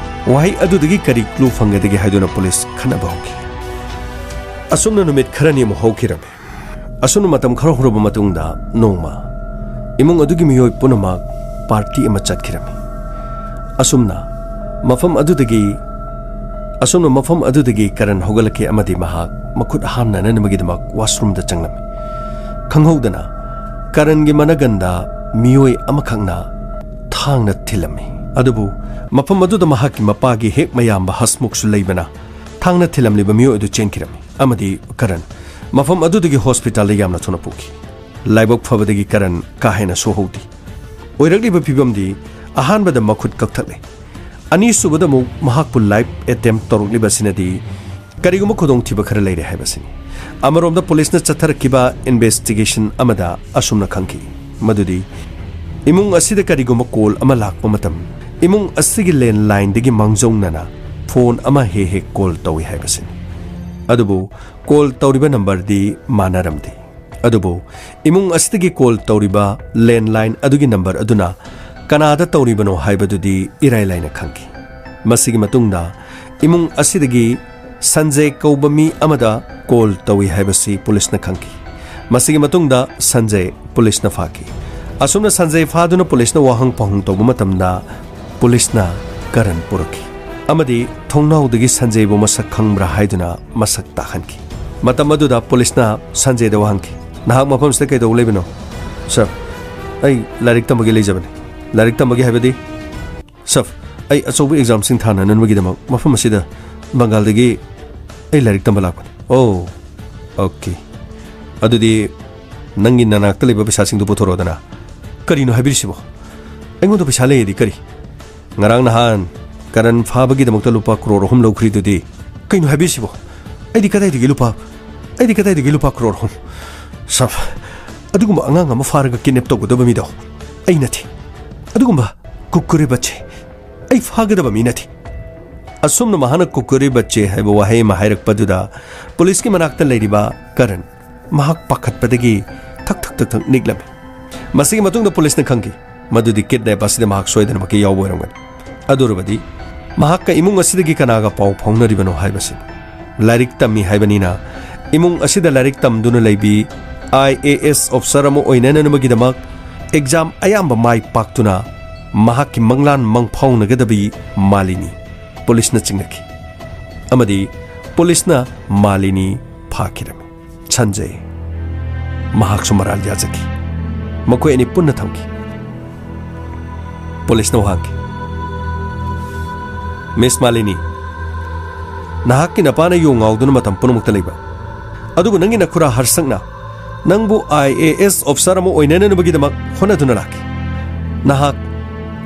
ꯋꯥꯍꯩ ꯑꯗꯨꯗꯒꯤ ꯀꯔꯤ ꯀ꯭ꯂꯨ ꯐꯪꯒꯗꯒꯦ ꯍꯥꯏꯗꯨꯅ ꯄꯨꯂꯤꯁ ꯈꯟꯅꯕ ꯍꯧꯈꯤ꯫ ꯑꯁꯨꯝꯅ ꯅꯨꯃꯤꯠ ꯈꯔꯅꯤ ꯑꯃꯨꯛ ꯍꯧꯈꯤꯔꯝꯃꯤ꯫ ꯑꯁꯨꯝꯅ ꯃꯇꯝ ꯈꯔ ꯍꯧꯔꯕ ꯃꯇꯨꯡꯗ ꯅꯣꯡꯃ ꯏꯃꯨꯡ ꯑꯗꯨꯒꯤ ꯃꯤꯑꯣꯏ ꯄꯨꯝꯅꯃꯛ ꯄꯥꯔꯇꯤ ꯑꯃ ꯆꯠꯈꯤꯔꯝꯃꯤ꯫ ꯑꯁꯨꯝꯅ ꯃꯐꯝ ꯑꯗꯨꯗꯒꯤ, ꯑꯁꯨꯝꯅ ꯃꯐꯝ ꯑꯗꯨꯗꯒꯤ ꯀꯔꯟ ꯍꯧꯒꯠꯂꯛꯈꯤ ꯑꯃꯗꯤ ꯃꯍꯥꯛ ꯃꯈꯨꯠ ꯍꯥꯝꯅꯅꯕꯒꯤꯗꯃꯛ ꯋꯥꯁꯔꯨꯝꯗ ꯆꯪꯂꯝꯃꯤ꯫ ꯈꯪꯍꯧꯗꯅ ꯀꯔꯟꯒꯤ ꯃꯅꯒꯟꯗ ꯃꯤꯑꯣꯏ ꯑꯃꯈꯛꯅ ꯊꯥꯡꯅ ꯊꯤꯜꯂꯝꯃꯤ꯫ ꯑꯗꯨꯕꯨ ꯃꯐꯝ ꯑꯗꯨꯗ ꯃꯍꯥꯛꯀꯤ ꯃꯄꯥꯒꯤ ꯍꯦꯛ ꯃꯌꯥꯝꯕ ꯍꯁꯃꯨꯈꯁꯨ ꯂꯩꯕꯅ ꯊꯥꯡꯅ ꯊꯤꯜꯂꯝꯂꯤꯕ ꯃꯤꯑꯣꯏ ꯑꯗꯨ ꯆꯦꯟꯈꯤꯔꯝꯃꯤ ꯑꯃꯗꯤ ꯀꯔꯟ ꯃꯐꯝ ꯑꯗꯨꯗꯒꯤ ꯍꯣꯁꯄꯤꯇꯥꯜꯗ ꯌꯥꯝꯅ ꯊꯨꯅ ꯄꯨꯈꯤ꯫ ꯂꯥꯏꯕꯛ ꯐꯕꯗꯒꯤ ꯀꯔꯟ ꯀꯥ ꯍꯦꯟꯅ ꯁꯣꯛꯍꯧꯗꯦ꯫ ꯑꯣꯏꯔꯛꯂꯤꯕ ꯐꯤꯕꯝꯗꯤ ꯑꯍꯥꯟꯕꯗ ꯃꯈꯨꯠ ꯀꯛꯊꯠꯂꯦ꯫ ꯑꯅꯤꯁꯨꯕꯗ ꯑꯃꯨꯛ ꯃꯍꯥꯛꯄꯨ ꯂꯥꯏꯐ ꯑꯦꯇꯦꯝꯞ ꯇꯧꯔꯛꯂꯤꯕ ꯑꯁꯤꯅꯗꯤ ꯀꯔꯤꯒꯨꯝꯕ ꯈꯨꯗꯣꯡꯊꯤꯕ ꯈꯔ ꯂꯩꯔꯦ ꯍꯥꯏꯕꯁꯤꯅꯤ꯫ ꯑꯃꯔꯣꯝꯗ ꯄꯨꯂꯤꯁꯅ ꯆꯠꯊꯔꯛꯈꯤꯕ ꯏꯟꯚꯦꯁꯇꯤꯒꯦꯁꯟ ꯑꯃꯗ ꯑꯁꯨꯝꯅ ꯈꯪꯈꯤ ꯃꯗꯨꯗꯤ ꯏꯃꯨꯡ ꯑꯁꯤꯗ ꯀꯔꯤꯒꯨꯝꯕ ꯀꯣꯜ ꯑꯃ ꯂꯥꯛꯄ ꯃꯇꯝ ꯏꯃꯨꯡ ꯑꯁꯤꯒꯤ ꯂꯦꯟꯂꯥꯏꯟꯗꯒꯤ ꯃꯥꯡꯖꯧꯅꯅ ꯐꯣꯟ ꯑꯃ ꯍꯦꯛ ꯍꯦꯛ ꯀꯣꯜ ꯇꯧꯏ ꯍꯥꯏꯕꯁꯤꯅꯤ꯫ ꯑꯗꯨꯕꯨ ꯀꯣꯜ ꯇꯧꯔꯤꯕ ꯅꯝꯕꯔꯗꯤ ꯃꯥꯟꯅꯔꯝꯗꯦ꯫ ꯑꯗꯨꯕꯨ ꯏꯃꯨꯡ ꯑꯁꯤꯗꯒꯤ ꯀꯣꯜ ꯇꯧꯔꯤꯕ ꯂꯦꯟꯂꯥꯏꯟ ꯑꯗꯨꯒꯤ ꯅꯝꯕꯔ ꯑꯗꯨꯅ ꯀꯅꯥꯗ ꯇꯧꯔꯤꯕꯅꯣ ꯍꯥꯏꯕꯗꯨꯗꯤ ꯏꯔꯥꯏ ꯂꯥꯏꯅ ꯈꯪꯈꯤ꯫ ꯃꯁꯤꯒꯤ ꯃꯇꯨꯡꯗ ꯏꯃꯨꯡ ꯑꯁꯤꯗꯒꯤ ꯁꯟꯖꯦ ꯀꯧꯕ ꯃꯤ ꯑꯃꯗ ꯀꯣꯜ ꯇꯧꯏ ꯍꯥꯏꯕꯁꯤ ꯄꯨꯂꯤꯁꯅ ꯈꯪꯈꯤ꯫ ꯃꯁꯤꯒꯤ ꯃꯇꯨꯡꯗ ꯁꯟꯖꯦ ꯄꯨꯂꯤꯁꯅ ꯐꯥꯈꯤ꯫ ꯑꯁꯨꯝꯅ ꯁꯟꯖꯦ ꯐꯥꯗꯨꯅ ꯄꯨꯂꯤꯁꯅ ꯋꯥꯍꯪ ꯄꯥꯎꯍꯪ ꯇꯧꯕ ꯃꯇꯝꯗ ꯄꯨꯂꯤꯁꯅ ꯀꯔꯟ ꯄꯨꯔꯛꯈꯤ ꯑꯃꯗꯤ ꯊꯣꯡꯅꯥꯎꯗꯒꯤ ꯁꯟꯖꯦꯕꯨ ꯃꯁꯛ ꯈꯪꯕ꯭ꯔꯥ ꯍꯥꯏꯗꯨꯅ ꯃꯁꯛ ꯇꯥꯛꯍꯟꯈꯤ꯫ ꯃꯇꯝ ꯑꯗꯨꯗ ꯄꯨꯂꯤꯁꯅ ꯁꯟꯖꯦꯗ ꯋꯥꯍꯪꯈꯤ, "ꯅꯍꯥꯛ ꯃꯐꯝꯁꯤꯗ ꯀꯩꯗꯧꯕ ꯂꯩꯕꯅꯣ?" "ꯁꯔ, ꯑꯩ ꯂꯥꯏꯔꯤꯛ ꯇꯝꯕꯒꯤ ꯂꯩꯖꯕꯅꯤ꯫" "ꯂꯥꯏꯔꯤꯛ ꯇꯝꯕꯒꯤ ꯍꯥꯏꯕꯗꯤ?" "ꯁꯔ, ꯑꯩ ꯑꯆꯧꯕ ꯑꯦꯛꯖꯥꯝꯁꯤꯡ ꯊꯥꯅꯅꯕꯒꯤꯗꯃꯛ ꯃꯐꯝ ꯑꯁꯤꯗ ꯕꯪꯒꯥꯜꯗꯒꯤ ꯑꯩ ꯂꯥꯏꯔꯤꯛ ꯇꯝꯕ ꯂꯥꯛꯄꯅꯤ꯫" "ꯑꯣ, ꯑꯣꯀꯦ꯫ ꯑꯗꯨꯗꯤ ꯅꯪꯒꯤ ꯅꯅꯥꯛꯇ ꯂꯩꯕ ꯄꯩꯁꯥꯁꯤꯡꯗꯨ ꯄꯨꯊꯣꯔꯛꯑꯣꯗꯅ꯫" "ꯀꯔꯤꯅꯣ ꯍꯥꯏꯕꯤꯔꯤꯁꯤꯕꯣ? ꯑꯩꯉꯣꯟꯗ ꯄꯩꯁꯥ ꯂꯩꯌꯦꯗꯤ ꯀꯔꯤ? ꯉꯔꯥꯡ ꯅꯍꯥꯟ ꯀꯔꯟ ꯐꯥꯕꯒꯤꯗꯃꯛꯇ ꯂꯨꯄꯥ ꯀ꯭ꯔꯣꯔ ꯑꯍꯨꯝ ꯂꯧꯈ꯭ꯔꯤꯗꯨꯗꯤ?" "ꯀꯩꯅꯣ ꯍꯥꯏꯕꯤꯔꯤꯁꯤꯕꯣ? ꯑꯩꯗꯤ ꯀꯗꯥꯏꯗꯒꯤ ꯂꯨꯄꯥ ꯑꯩꯗꯤ ꯀꯗꯥꯏꯗꯒꯤ ꯂꯨꯄꯥ ꯀ꯭ꯔꯣꯔ ꯑꯍꯨꯝ? ꯁꯥꯔ, ꯑꯗꯨꯒꯨꯝꯕ ꯑꯉꯥꯡ ꯑꯃ ꯐꯥꯔꯒ ꯀꯤꯗꯅꯦꯞ ꯇꯧꯒꯗꯕ ꯃꯤꯗꯣ ꯑꯩ ꯅꯠꯇꯦ꯫ ꯑꯗꯨꯒꯨꯝꯕ ꯀꯨꯀꯨꯔꯦ ꯕꯠꯆꯦ ꯑꯩ ꯐꯥꯒꯗꯕ ꯃꯤ ꯅꯠꯇꯦ꯫ ꯑꯁꯨꯝꯅ ꯃꯍꯥꯛꯅ ꯀꯨꯀꯨꯔꯦ ꯕꯠꯆꯦ ꯍꯥꯏꯕ ꯋꯥꯍꯩ ꯑꯃ ꯍꯥꯏꯔꯛꯄꯗꯨꯗ ꯄꯨꯂꯤꯁꯀꯤ ꯃꯅꯥꯛꯇ ꯂꯩꯔꯤꯕ ꯀꯔꯟ ꯃꯍꯥꯛ ꯄꯥꯈꯠꯄꯗꯒꯤ ꯊꯛ ꯊꯛ ꯊꯛ ꯊꯛ ꯅꯤꯛꯂꯝꯃꯤ꯫ ꯃꯁꯤꯒꯤ ꯃꯇꯨꯡꯗ ꯄꯨꯂꯤꯁꯅ ꯈꯪꯈꯤ ꯃꯗꯨꯗꯤ ꯀꯤꯗꯅꯦꯞ ꯑꯁꯤꯗ ꯃꯍꯥꯛ ꯁꯣꯏꯗꯅꯃꯛꯀꯤ ꯌꯥꯎꯕ ꯑꯣꯏꯔꯝꯒꯅꯤ꯫ ꯑꯗꯨ ꯑꯣꯏꯔꯕꯗꯤ ꯃꯍꯥꯛꯀ ꯏꯃꯨꯡ ꯑꯁꯤꯗꯒꯤ ꯀꯅꯥꯒ ꯄꯥꯎ ꯐꯥꯎꯅꯔꯤꯕꯅꯣ ꯍꯥꯏꯕꯁꯤ꯫ ꯂꯥꯏꯔꯤꯛ ꯇꯝꯃꯤ ꯍꯥꯏꯕꯅꯤꯅ ꯏꯃꯨꯡ ꯑꯁꯤꯗ ꯂꯥꯏꯔꯤꯛ ꯇꯝꯗꯨꯅ ꯂꯩꯕꯤ ꯑꯥꯏ ꯑꯦ ꯑꯦꯁ ꯑꯣꯐꯤꯁꯥꯔ ꯑꯃ ꯑꯣꯏꯅꯅꯕꯒꯤꯗꯃꯛ ꯑꯦꯛꯖꯥꯝ ꯑꯌꯥꯝꯕ ꯃꯥꯏ ꯄꯥꯛꯇꯨꯅ ꯃꯍꯥꯛꯀꯤ ꯃꯪꯂꯥꯟ ꯃꯪꯐꯥꯎꯅꯒꯗꯕꯤ ꯃꯥꯂꯤꯅꯤ ꯄꯨꯂꯤꯁꯅ ꯆꯤꯡꯅꯈꯤ꯫ ꯑꯃꯗꯤ ꯄꯨꯂꯤꯁꯅ ꯃꯥꯂꯤꯅꯤ ꯐꯥꯈꯤꯔꯝꯃꯤ꯫ ꯁꯟꯖꯌ ꯃꯍꯥꯛꯁꯨ ꯃꯔꯥꯜ ꯌꯥꯖꯈꯤ꯫ ꯃꯈꯣꯏ ꯑꯅꯤ ꯄꯨꯟꯅ ꯊꯝꯈꯤ꯫ ꯄꯨꯂꯤꯁꯅ ꯋꯥ ꯍꯪꯈꯤ, "ꯃꯤꯁ ꯃꯥꯂꯤꯅꯤ, ꯅꯍꯥꯛꯀꯤ ꯅꯄꯥꯅ ꯌꯨ ꯉꯥꯎꯗꯨꯅ ꯃꯇꯝ ꯄꯨꯝꯅꯃꯛꯇ ꯂꯩꯕ꯭ꯔꯥ? ꯑꯗꯨꯕꯨ ꯅꯪꯒꯤ ꯅꯈꯨꯔꯥ ꯍꯔꯁꯪꯅ ꯅꯪꯕꯨ ꯑꯥꯏ ꯑꯦ ꯑꯦꯁ ꯑꯣꯐꯤꯁꯥꯔ ꯑꯃ ꯑꯣꯏꯅꯅꯕꯒꯤꯗꯃꯛ ꯍꯣꯠꯅꯗꯨꯅ ꯂꯥꯛꯈꯤ꯫ ꯅꯍꯥꯛ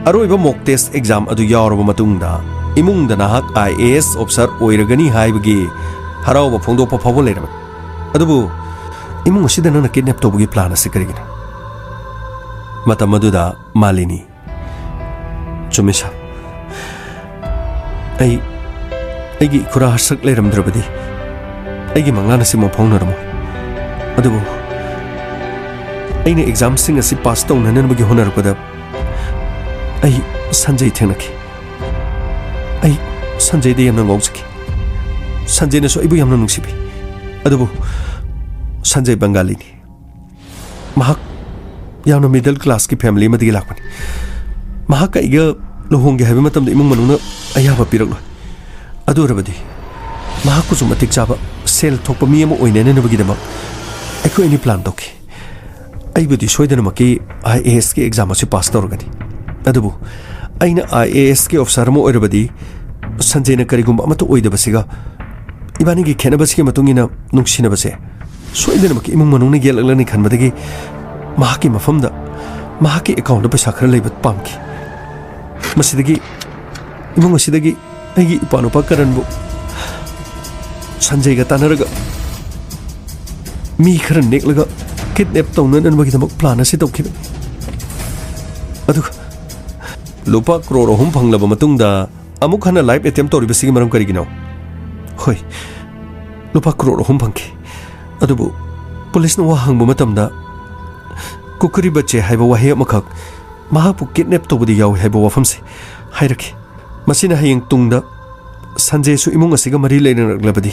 ꯑꯔꯣꯏꯕ ꯃꯣꯛ ꯇꯦꯁ ꯑꯦꯛꯖꯥꯝ ꯑꯗꯨ ꯌꯥꯎꯔꯕ ꯃꯇꯨꯡꯗ ꯏꯃꯨꯡꯗ ꯅꯍꯥꯛ ꯑꯥꯏ ꯑꯦ ꯑꯦꯁ ꯑꯣꯐꯤꯁꯥꯔ ꯑꯣꯏꯔꯒꯅꯤ ꯍꯥꯏꯕꯒꯤ ꯍꯔꯥꯎꯕ ꯐꯣꯡꯗꯣꯛꯄ ꯐꯥꯎꯕ ꯂꯩꯔꯕꯅꯤ꯫ ꯑꯗꯨꯕꯨ ꯏꯃꯨꯡ ꯑꯁꯤꯗ ꯅꯪꯅ ꯀꯤꯗꯅꯦꯞ ꯇꯧꯕꯒꯤ ꯄ꯭ꯂꯥꯟ ꯑꯁꯤ ꯀꯔꯤꯒꯤꯅꯣ?" ꯃꯇꯝ ꯑꯗꯨꯗ ꯃꯥꯂꯤꯅꯤ, "ꯆꯨꯝꯃꯤ ꯁꯥꯔ꯫ ꯑꯩ, ꯑꯩꯒꯤ ꯏꯈꯨꯔꯥ ꯍꯔꯁꯛ ꯂꯩꯔꯝꯗ꯭ꯔꯕꯗꯤ ꯑꯩꯒꯤ ꯃꯪꯂꯥꯟ ꯑꯁꯤ ꯃꯪꯐꯥꯎꯅꯔꯝꯃꯣꯏ꯫ ꯑꯗꯨꯕꯨ ꯑꯩꯅ ꯑꯦꯛꯖꯥꯝꯁꯤꯡ ꯑꯁꯤ ꯄꯥꯁ ꯇꯧꯅꯅꯕꯒꯤ ꯍꯣꯠꯅꯔꯛꯄꯗ ꯑꯩ ꯁꯟꯖꯌ ꯊꯦꯡꯅꯈꯤ꯫ ꯑꯩ ꯁꯟꯖꯌꯗ ꯌꯥꯝꯅ ꯉꯥꯎꯖꯈꯤ꯫ ꯁꯟꯖꯌꯅꯁꯨ ꯑꯩꯕꯨ ꯌꯥꯝꯅ ꯅꯨꯡꯁꯤꯕꯤ꯫ ꯑꯗꯨꯕꯨ ꯁꯟꯖꯌ ꯕꯪꯒꯥꯂꯤꯅꯤ꯫ ꯃꯍꯥꯛ ꯌꯥꯝꯅ ꯃꯤꯗꯜ ꯀ꯭ꯂꯥꯁꯀꯤ ꯐꯦꯃꯤꯂꯤ ꯑꯃꯗꯒꯤ ꯂꯥꯛꯄꯅꯤ꯫ ꯃꯍꯥꯛꯀ ꯑꯩꯒ ꯂꯨꯍꯣꯡꯒꯦ ꯍꯥꯏꯕ ꯃꯇꯝꯗ ꯏꯃꯨꯡ ꯃꯅꯨꯡꯅ ꯑꯌꯥꯕ ꯄꯤꯔꯛꯂꯣꯏ꯫ ꯑꯗꯨ ꯑꯣꯏꯔꯕꯗꯤ ꯃꯍꯥꯛꯄꯨꯁꯨ ꯃꯇꯤꯛ ꯆꯥꯕ ꯁꯦꯜ ꯊꯣꯛꯄ ꯃꯤ ꯑꯃ ꯑꯣꯏꯅꯅꯕꯒꯤꯗꯃꯛ ꯑꯩꯈꯣꯏ ꯑꯅꯤ ꯄ꯭ꯂꯥꯟ ꯇꯧꯈꯤ꯫ ꯑꯩꯕꯨꯗꯤ ꯁꯣꯏꯗꯅꯃꯛꯀꯤ ꯑꯥꯏ ꯑꯦ ꯑꯦꯁꯀꯤ ꯑꯦꯛꯖꯥꯝ ꯑꯁꯤ ꯄꯥꯁ ꯇꯧꯔꯒꯅꯤ꯫ ꯑꯗꯨꯕꯨ ꯑꯩꯅ ꯑꯥꯏ ꯑꯦ ꯑꯦꯁꯀꯤ ꯑꯣꯐꯤꯁꯥꯔ ꯑꯃ ꯑꯣꯏꯔꯕꯗꯤ ꯁꯟꯖꯦꯅ ꯀꯔꯤꯒꯨꯝꯕ ꯑꯃꯠꯇ ꯑꯣꯏꯗꯕꯁꯤꯒ ꯏꯕꯥꯅꯤꯒꯤ ꯈꯦꯠꯅꯕꯁꯤꯒꯤ ꯃꯇꯨꯡ ꯏꯟꯅ ꯅꯨꯡꯁꯤꯅꯕꯁꯦ ꯁꯣꯏꯗꯅꯃꯛꯀꯤ ꯏꯃꯨꯡ ꯃꯅꯨꯡꯅ ꯌꯦꯠꯂꯛꯂꯅꯤ ꯈꯟꯕꯗꯒꯤ ꯃꯍꯥꯛꯀꯤ ꯃꯐꯝꯗ ꯃꯍꯥꯛꯀꯤ ꯑꯦꯀꯥꯎꯟꯗ ꯄꯩꯁꯥ ꯈꯔ ꯂꯩꯕ ꯄꯥꯝꯈꯤ꯫ ꯃꯁꯤꯗꯒꯤ ꯏꯃꯨꯡ ꯑꯁꯤꯗꯒꯤ ꯑꯩꯒꯤ ꯏꯄ꯭ꯋꯥꯅꯨꯄꯥ ꯀꯔꯟꯕꯨ ꯁꯟꯖꯩꯒ ꯇꯥꯟꯅꯔꯒ ꯃꯤ ꯈꯔ ꯅꯦꯛꯂꯒ ꯀꯤꯗꯅꯦꯞ ꯇꯧꯅꯅꯕꯒꯤꯗꯃꯛ ꯄ꯭ꯂꯥꯟ ꯑꯁꯤ ꯇꯧꯈꯤꯕꯅꯤ꯫ ꯑꯗꯨꯒ ꯂꯨꯄꯥ ꯀ꯭ꯔꯣꯔ ꯑꯍꯨꯝ ꯐꯪꯂꯕ ꯃꯇꯨꯡꯗ ꯑꯃꯨꯛ ꯍꯟꯅ ꯂꯥꯏꯐ ꯑꯦꯇꯦꯝꯞ ꯇꯧꯔꯤꯕꯁꯤꯒꯤ ꯃꯔꯝ ꯀꯔꯤꯒꯤꯅꯣ? ꯍꯣꯏ, ꯂꯨꯄꯥ ꯀ꯭ꯔꯣꯔ ꯑꯍꯨꯝ ꯐꯪꯈꯤ꯫ ꯑꯗꯨꯕꯨ ꯄꯨꯂꯤꯁꯅ ꯋꯥ ꯍꯪꯕ ꯃꯇꯝꯗ ꯀꯨꯀꯨꯔꯤ ꯕꯆꯦ ꯍꯥꯏꯕ ꯋꯥꯍꯩ ꯑꯃꯈꯛ ꯃꯍꯥꯛꯄꯨ ꯀꯤꯗꯅꯦꯞ ꯇꯧꯕꯗ ꯌꯥꯎꯏ ꯍꯥꯏꯕ ꯋꯥꯐꯝꯁꯤ ꯍꯥꯏꯔꯛꯈꯤ꯫ ꯃꯁꯤꯅ ꯍꯌꯦꯡ ꯇꯨꯡꯗ ꯁꯟꯖꯦꯁꯨ ꯏꯃꯨꯡ ꯑꯁꯤꯒ ꯃꯔꯤ ꯂꯩꯅꯔꯛꯂꯕꯗꯤ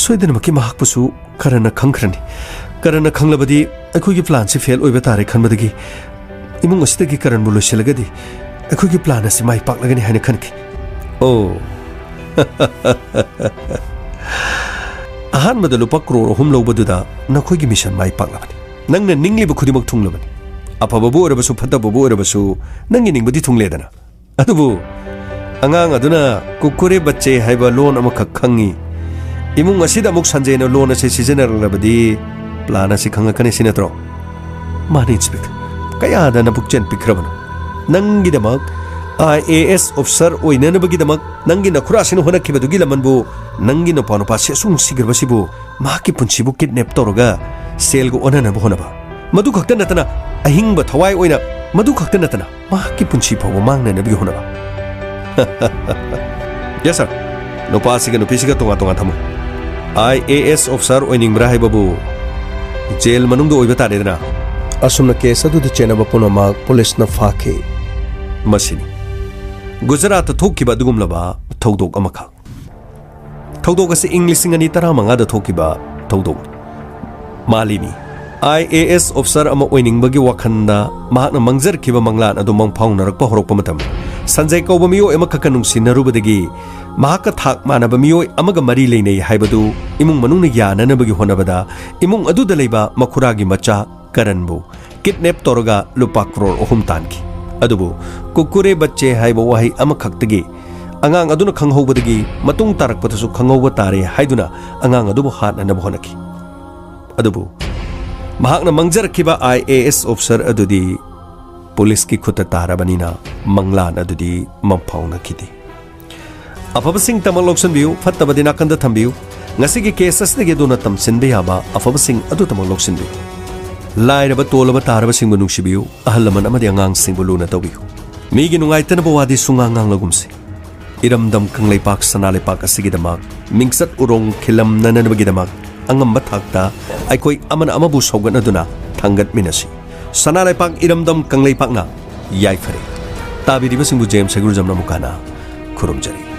ꯁꯣꯏꯗꯅꯃꯛꯀꯤ ꯃꯍꯥꯛꯄꯨꯁꯨ ꯀꯔꯟꯅ ꯈꯪꯈ꯭ꯔꯅꯤ꯫ ꯀꯔꯟꯅ ꯈꯪꯂꯕꯗꯤ ꯑꯩꯈꯣꯏꯒꯤ ꯄ꯭ꯂꯥꯟꯁꯤ ꯐꯦꯜ ꯑꯣꯏꯕ ꯇꯥꯔꯦ ꯈꯟꯕꯗꯒꯤ ꯏꯃꯨꯡ ꯑꯁꯤꯗꯒꯤ ꯀꯔꯟꯕꯨ ꯂꯣꯏꯁꯤꯜꯂꯒꯗꯤ ꯑꯩꯈꯣꯏꯒꯤ ꯄ꯭ꯂꯥꯟ ꯑꯁꯤ ꯃꯥꯏ ꯄꯥꯛꯂꯒꯅꯤ ꯍꯥꯏꯅ ꯈꯟꯈꯤ꯫ ꯑꯣ꯫ ꯑꯍꯥꯟꯕꯗ ꯂꯨꯄꯥ ꯀ꯭ꯔꯣꯔ ꯑꯍꯨꯝ ꯂꯧꯕꯗꯨꯗ ꯅꯈꯣꯏꯒꯤ ꯃꯤꯁꯟ ꯃꯥꯏ ꯄꯥꯛꯂꯕꯅꯤ꯫ ꯅꯪꯅ ꯅꯤꯡꯂꯤꯕ ꯈꯨꯗꯤꯡꯃꯛ ꯊꯨꯡꯂꯕꯅꯤ꯫ ꯑꯐꯕꯕꯨ ꯑꯣꯏꯔꯕꯁꯨ ꯐꯠꯇꯕꯕꯨ ꯑꯣꯏꯔꯕꯁꯨ ꯅꯪꯒꯤ ꯅꯤꯡꯕꯗꯤ ꯊꯨꯡꯂꯦꯗꯅ꯫ ꯑꯗꯨꯕꯨ ꯑꯉꯥꯡ ꯑꯗꯨꯅ ꯀꯨꯀꯨꯔꯦ ꯕꯠꯆꯦ ꯍꯥꯏꯕ ꯂꯣꯟ ꯑꯃꯈꯛ ꯈꯪꯉꯤ꯫ ꯏꯃꯨꯡ ꯑꯁꯤꯗ ꯑꯃꯨꯛ ꯁꯟꯖꯦꯅ ꯂꯣꯟ ꯑꯁꯤ ꯁꯤꯖꯤꯟꯅꯔꯛꯂꯕꯗꯤ ꯄ꯭ꯂꯥꯟ ꯑꯁꯤ ꯈꯪꯉꯛꯀꯅꯤ ꯁꯤ ꯅꯠꯇ꯭ꯔꯣ? ꯃꯥꯅꯤ ꯏꯟꯁꯄꯦꯛꯇꯔ, ꯀꯌꯥꯗ ꯅꯕꯨꯛꯆꯦꯜ ꯄꯤꯛꯈ꯭ꯔꯕꯅꯣ? ꯅꯪꯒꯤꯗꯃꯛ ꯑꯥꯏ ꯑꯦ ꯑꯦꯁ ꯑꯣꯐꯤꯁꯥꯔ ꯑꯣꯏꯅꯅꯕꯒꯤꯗꯃꯛ ꯅꯪꯒꯤ ꯅꯈꯨꯔꯥꯁꯤꯅ ꯍꯣꯠꯅꯈꯤꯕꯗꯨꯒꯤ ꯂꯃꯟꯕꯨ, ꯅꯪꯒꯤ ꯅꯨꯄꯥ ꯅꯨꯄꯥꯁꯤ ꯑꯁꯨꯛ ꯅꯨꯡꯁꯤꯈ꯭ꯔꯕꯁꯤꯕꯨ, ꯃꯍꯥꯛꯀꯤ ꯄꯨꯟꯁꯤꯕꯨ ꯀꯤꯗꯅꯦꯞ ꯇꯧꯔꯒ ꯁꯦꯜꯒ ꯑꯣꯟꯅꯅꯕ ꯍꯣꯠꯅꯕ, ꯃꯗꯨ ꯈꯛꯇ ꯅꯠꯇꯅ ꯑꯍꯤꯡꯕ ꯊꯋꯥꯏ ꯑꯣꯏꯅ, ꯃꯗꯨ ꯈꯛꯇ ꯅꯠꯇꯅ ꯃꯍꯥꯛꯀꯤ ꯄꯨꯟꯁꯤ ꯐꯥꯎꯕ ꯃꯥꯡꯅꯅꯕꯒꯤ ꯍꯣꯠꯅꯕ꯫ ꯌꯦꯁ ꯁꯥꯔ, ꯅꯨꯄꯥꯁꯤꯒ ꯅꯨꯄꯤꯁꯤꯒ ꯇꯣꯉꯥꯟ ꯇꯣꯉꯥꯟ ꯊꯝꯃꯨ꯫ ꯑꯥꯏ ꯑꯦ ꯑꯦꯁ ꯑꯣꯐꯤꯁꯥꯔ ꯑꯣꯏꯅꯤꯡꯕ꯭ꯔꯥ ꯍꯥꯏꯕꯕꯨ ꯖꯦꯜ ꯃꯅꯨꯡꯗ ꯑꯣꯏꯕ ꯇꯥꯔꯦꯗꯅ꯫ ꯑꯁꯨꯝꯅ ꯀꯦꯁ ꯑꯗꯨꯗ ꯆꯦꯟꯅꯕ ꯄꯨꯝꯅꯃꯛ ꯄꯨꯂꯤꯁꯅ ꯐꯥꯈꯤ꯫ ꯃꯁꯤꯅꯤ꯫ ꯒꯨꯖꯔꯥꯠꯇ ꯊꯣꯛꯈꯤꯕ ꯑꯗꯨꯒꯨꯝꯂꯕ ꯊꯧꯗꯣꯛ ꯑꯃꯈꯛ꯫ ꯊꯧꯗꯣꯛ ꯑꯁꯤ ꯏꯪ ꯂꯤꯁꯤꯡ ꯑꯅꯤ ꯇꯔꯥꯃꯉꯥꯗ ꯊꯣꯛꯈꯤꯕ ꯊꯧꯗꯣꯛꯅꯤ꯫ Malini, I A S officer ꯑꯃ ꯑꯣꯏꯅꯤꯡꯕꯒꯤ ꯋꯥꯈꯜꯗ ꯃꯍꯥꯛꯅ ꯃꯪꯖꯔꯛꯈꯤꯕ ꯃꯪꯂꯥꯟ ꯑꯗꯨ ꯃꯪꯐꯥꯎꯅꯔꯛꯄ ꯍꯧꯔꯛꯄ ꯃꯇꯝ, ꯁꯟꯖꯌ ꯀꯧꯕ ꯃꯤꯑꯣꯏ ꯑꯃꯈꯛꯀ ꯅꯨꯡꯁꯤꯅꯔꯨꯕꯗꯒꯤ ꯃꯍꯥꯛꯀ ꯊꯥꯛ ꯃꯥꯟꯅꯕ ꯃꯤꯑꯣꯏ ꯑꯃꯒ ꯃꯔꯤ ꯂꯩꯅꯩ ꯍꯥꯏꯕꯗꯨ ꯏꯃꯨꯡ ꯃꯅꯨꯡꯅ ꯌꯥꯅꯅꯕꯒꯤ ꯍꯣꯠꯅꯕꯗ ꯏꯃꯨꯡ ꯑꯗꯨꯗ ꯂꯩꯕ ꯃꯈꯨꯔꯥꯒꯤ ꯃꯆꯥ ꯀꯔꯟꯕꯨ ꯀꯤꯗꯅꯦꯞ ꯇꯧꯔꯒ ꯂꯨꯄꯥ ꯀ꯭ꯔꯣꯔ ꯑꯍꯨꯝ ꯇꯥꯟꯈꯤ꯫ ꯑꯗꯨꯕꯨ ꯀꯨꯀꯨꯔꯦ ꯕꯠꯆꯦ ꯍꯥꯏꯕ ꯋꯥꯍꯩ ꯑꯃꯈꯛꯇꯒꯤ ꯑꯉꯥꯡ ꯑꯗꯨꯅ ꯈꯪꯍꯧꯕꯗꯒꯤ ꯃꯇꯨꯡ ꯇꯥꯔꯛꯄꯗꯁꯨ ꯈꯪꯍꯧꯕ ꯇꯥꯔꯦ ꯍꯥꯏꯗꯨꯅ ꯑꯉꯥꯡ ꯑꯗꯨꯕꯨ ꯍꯥꯠꯅꯅꯕ ꯍꯣꯠꯅꯈꯤ꯫ ꯑꯗꯨꯕꯨ ꯃꯍꯥꯛꯅ ꯃꯪꯖꯔꯛꯈꯤꯕ ꯑꯥꯏ ꯑꯦ ꯑꯦꯁ ꯑꯣꯐꯤꯁꯥꯔ ꯑꯗꯨꯗꯤ ꯄꯨꯂꯤꯁꯀꯤ ꯈꯨꯠꯇ ꯇꯥꯔꯕꯅꯤꯅ ꯃꯪꯂꯥꯟ ꯑꯗꯨꯗꯤ ꯃꯪꯐꯥꯎꯅꯈꯤꯗꯦ꯫ ꯑꯐꯕꯁꯤꯡꯇꯃꯛ ꯂꯧꯁꯤꯟꯕꯤꯌꯨ, ꯐꯠꯇꯕꯗꯤ ꯅꯥꯀꯟꯗ ꯊꯝꯕꯤꯌꯨ꯫ ꯉꯁꯤꯒꯤ ꯀꯦꯁ ꯑꯁꯤꯗꯒꯤ ꯑꯗꯣꯝꯅ ꯇꯝꯁꯤꯟꯕ ꯌꯥꯕ ꯑꯐꯕꯁꯤꯡ ꯑꯗꯨꯇꯃꯛ ꯂꯧꯁꯤꯟꯕꯤꯌꯨ꯫ ꯂꯥꯏꯔꯕ, ꯇꯣꯜꯂꯕ, ꯇꯥꯔꯕꯁꯤꯡꯕꯨ ꯅꯨꯡꯁꯤꯕꯤꯌꯨ꯫ ꯑꯍꯜ ꯂꯃꯟ ꯑꯃꯗꯤ ꯑꯉꯥꯡꯁꯤꯡꯕꯨ ꯂꯨꯅ ꯇꯧꯕꯤꯌꯨ꯫ ꯃꯤꯒꯤ ꯅꯨꯡꯉꯥꯏꯇꯅꯕ ꯋꯥꯗꯤ ꯁꯨꯡꯉꯥꯡ ꯉꯥꯡꯂꯒꯨꯝꯁꯤ꯫ ꯏꯔꯝꯗꯝ ꯀꯪꯂꯩꯄꯥꯛ ꯁꯅꯥ ꯂꯩꯄꯥꯛ ꯑꯁꯤꯒꯤꯗꯃꯛ, ꯃꯤꯡꯆꯠ ꯎꯔꯣꯡ ꯈꯤꯜꯂꯝꯅꯅꯕꯒꯤꯗꯃꯛ ꯑꯉꯝꯕ ꯊꯥꯛꯇ ꯑꯩꯈꯣꯏ ꯑꯃꯅ ꯑꯃꯕꯨ ꯁꯧꯒꯠꯅꯗꯨꯅ ꯊꯥꯡꯒꯠꯃꯤꯟꯅꯁꯤ꯫ ꯁꯅꯥ ꯂꯩꯄꯥꯛ ꯏꯔꯝꯗꯝ ꯀꯪꯂꯩꯄꯥꯛꯅ ꯌꯥꯏꯐꯔꯦ꯫ ꯇꯥꯕꯤꯔꯤꯕꯁꯤꯡꯕꯨ ꯖꯦꯝꯁ ꯍꯩꯒ꯭ꯔꯨꯖꯝ ꯅꯃꯨꯀꯥꯅ ꯈꯨꯔꯨꯝꯖꯔꯤ꯫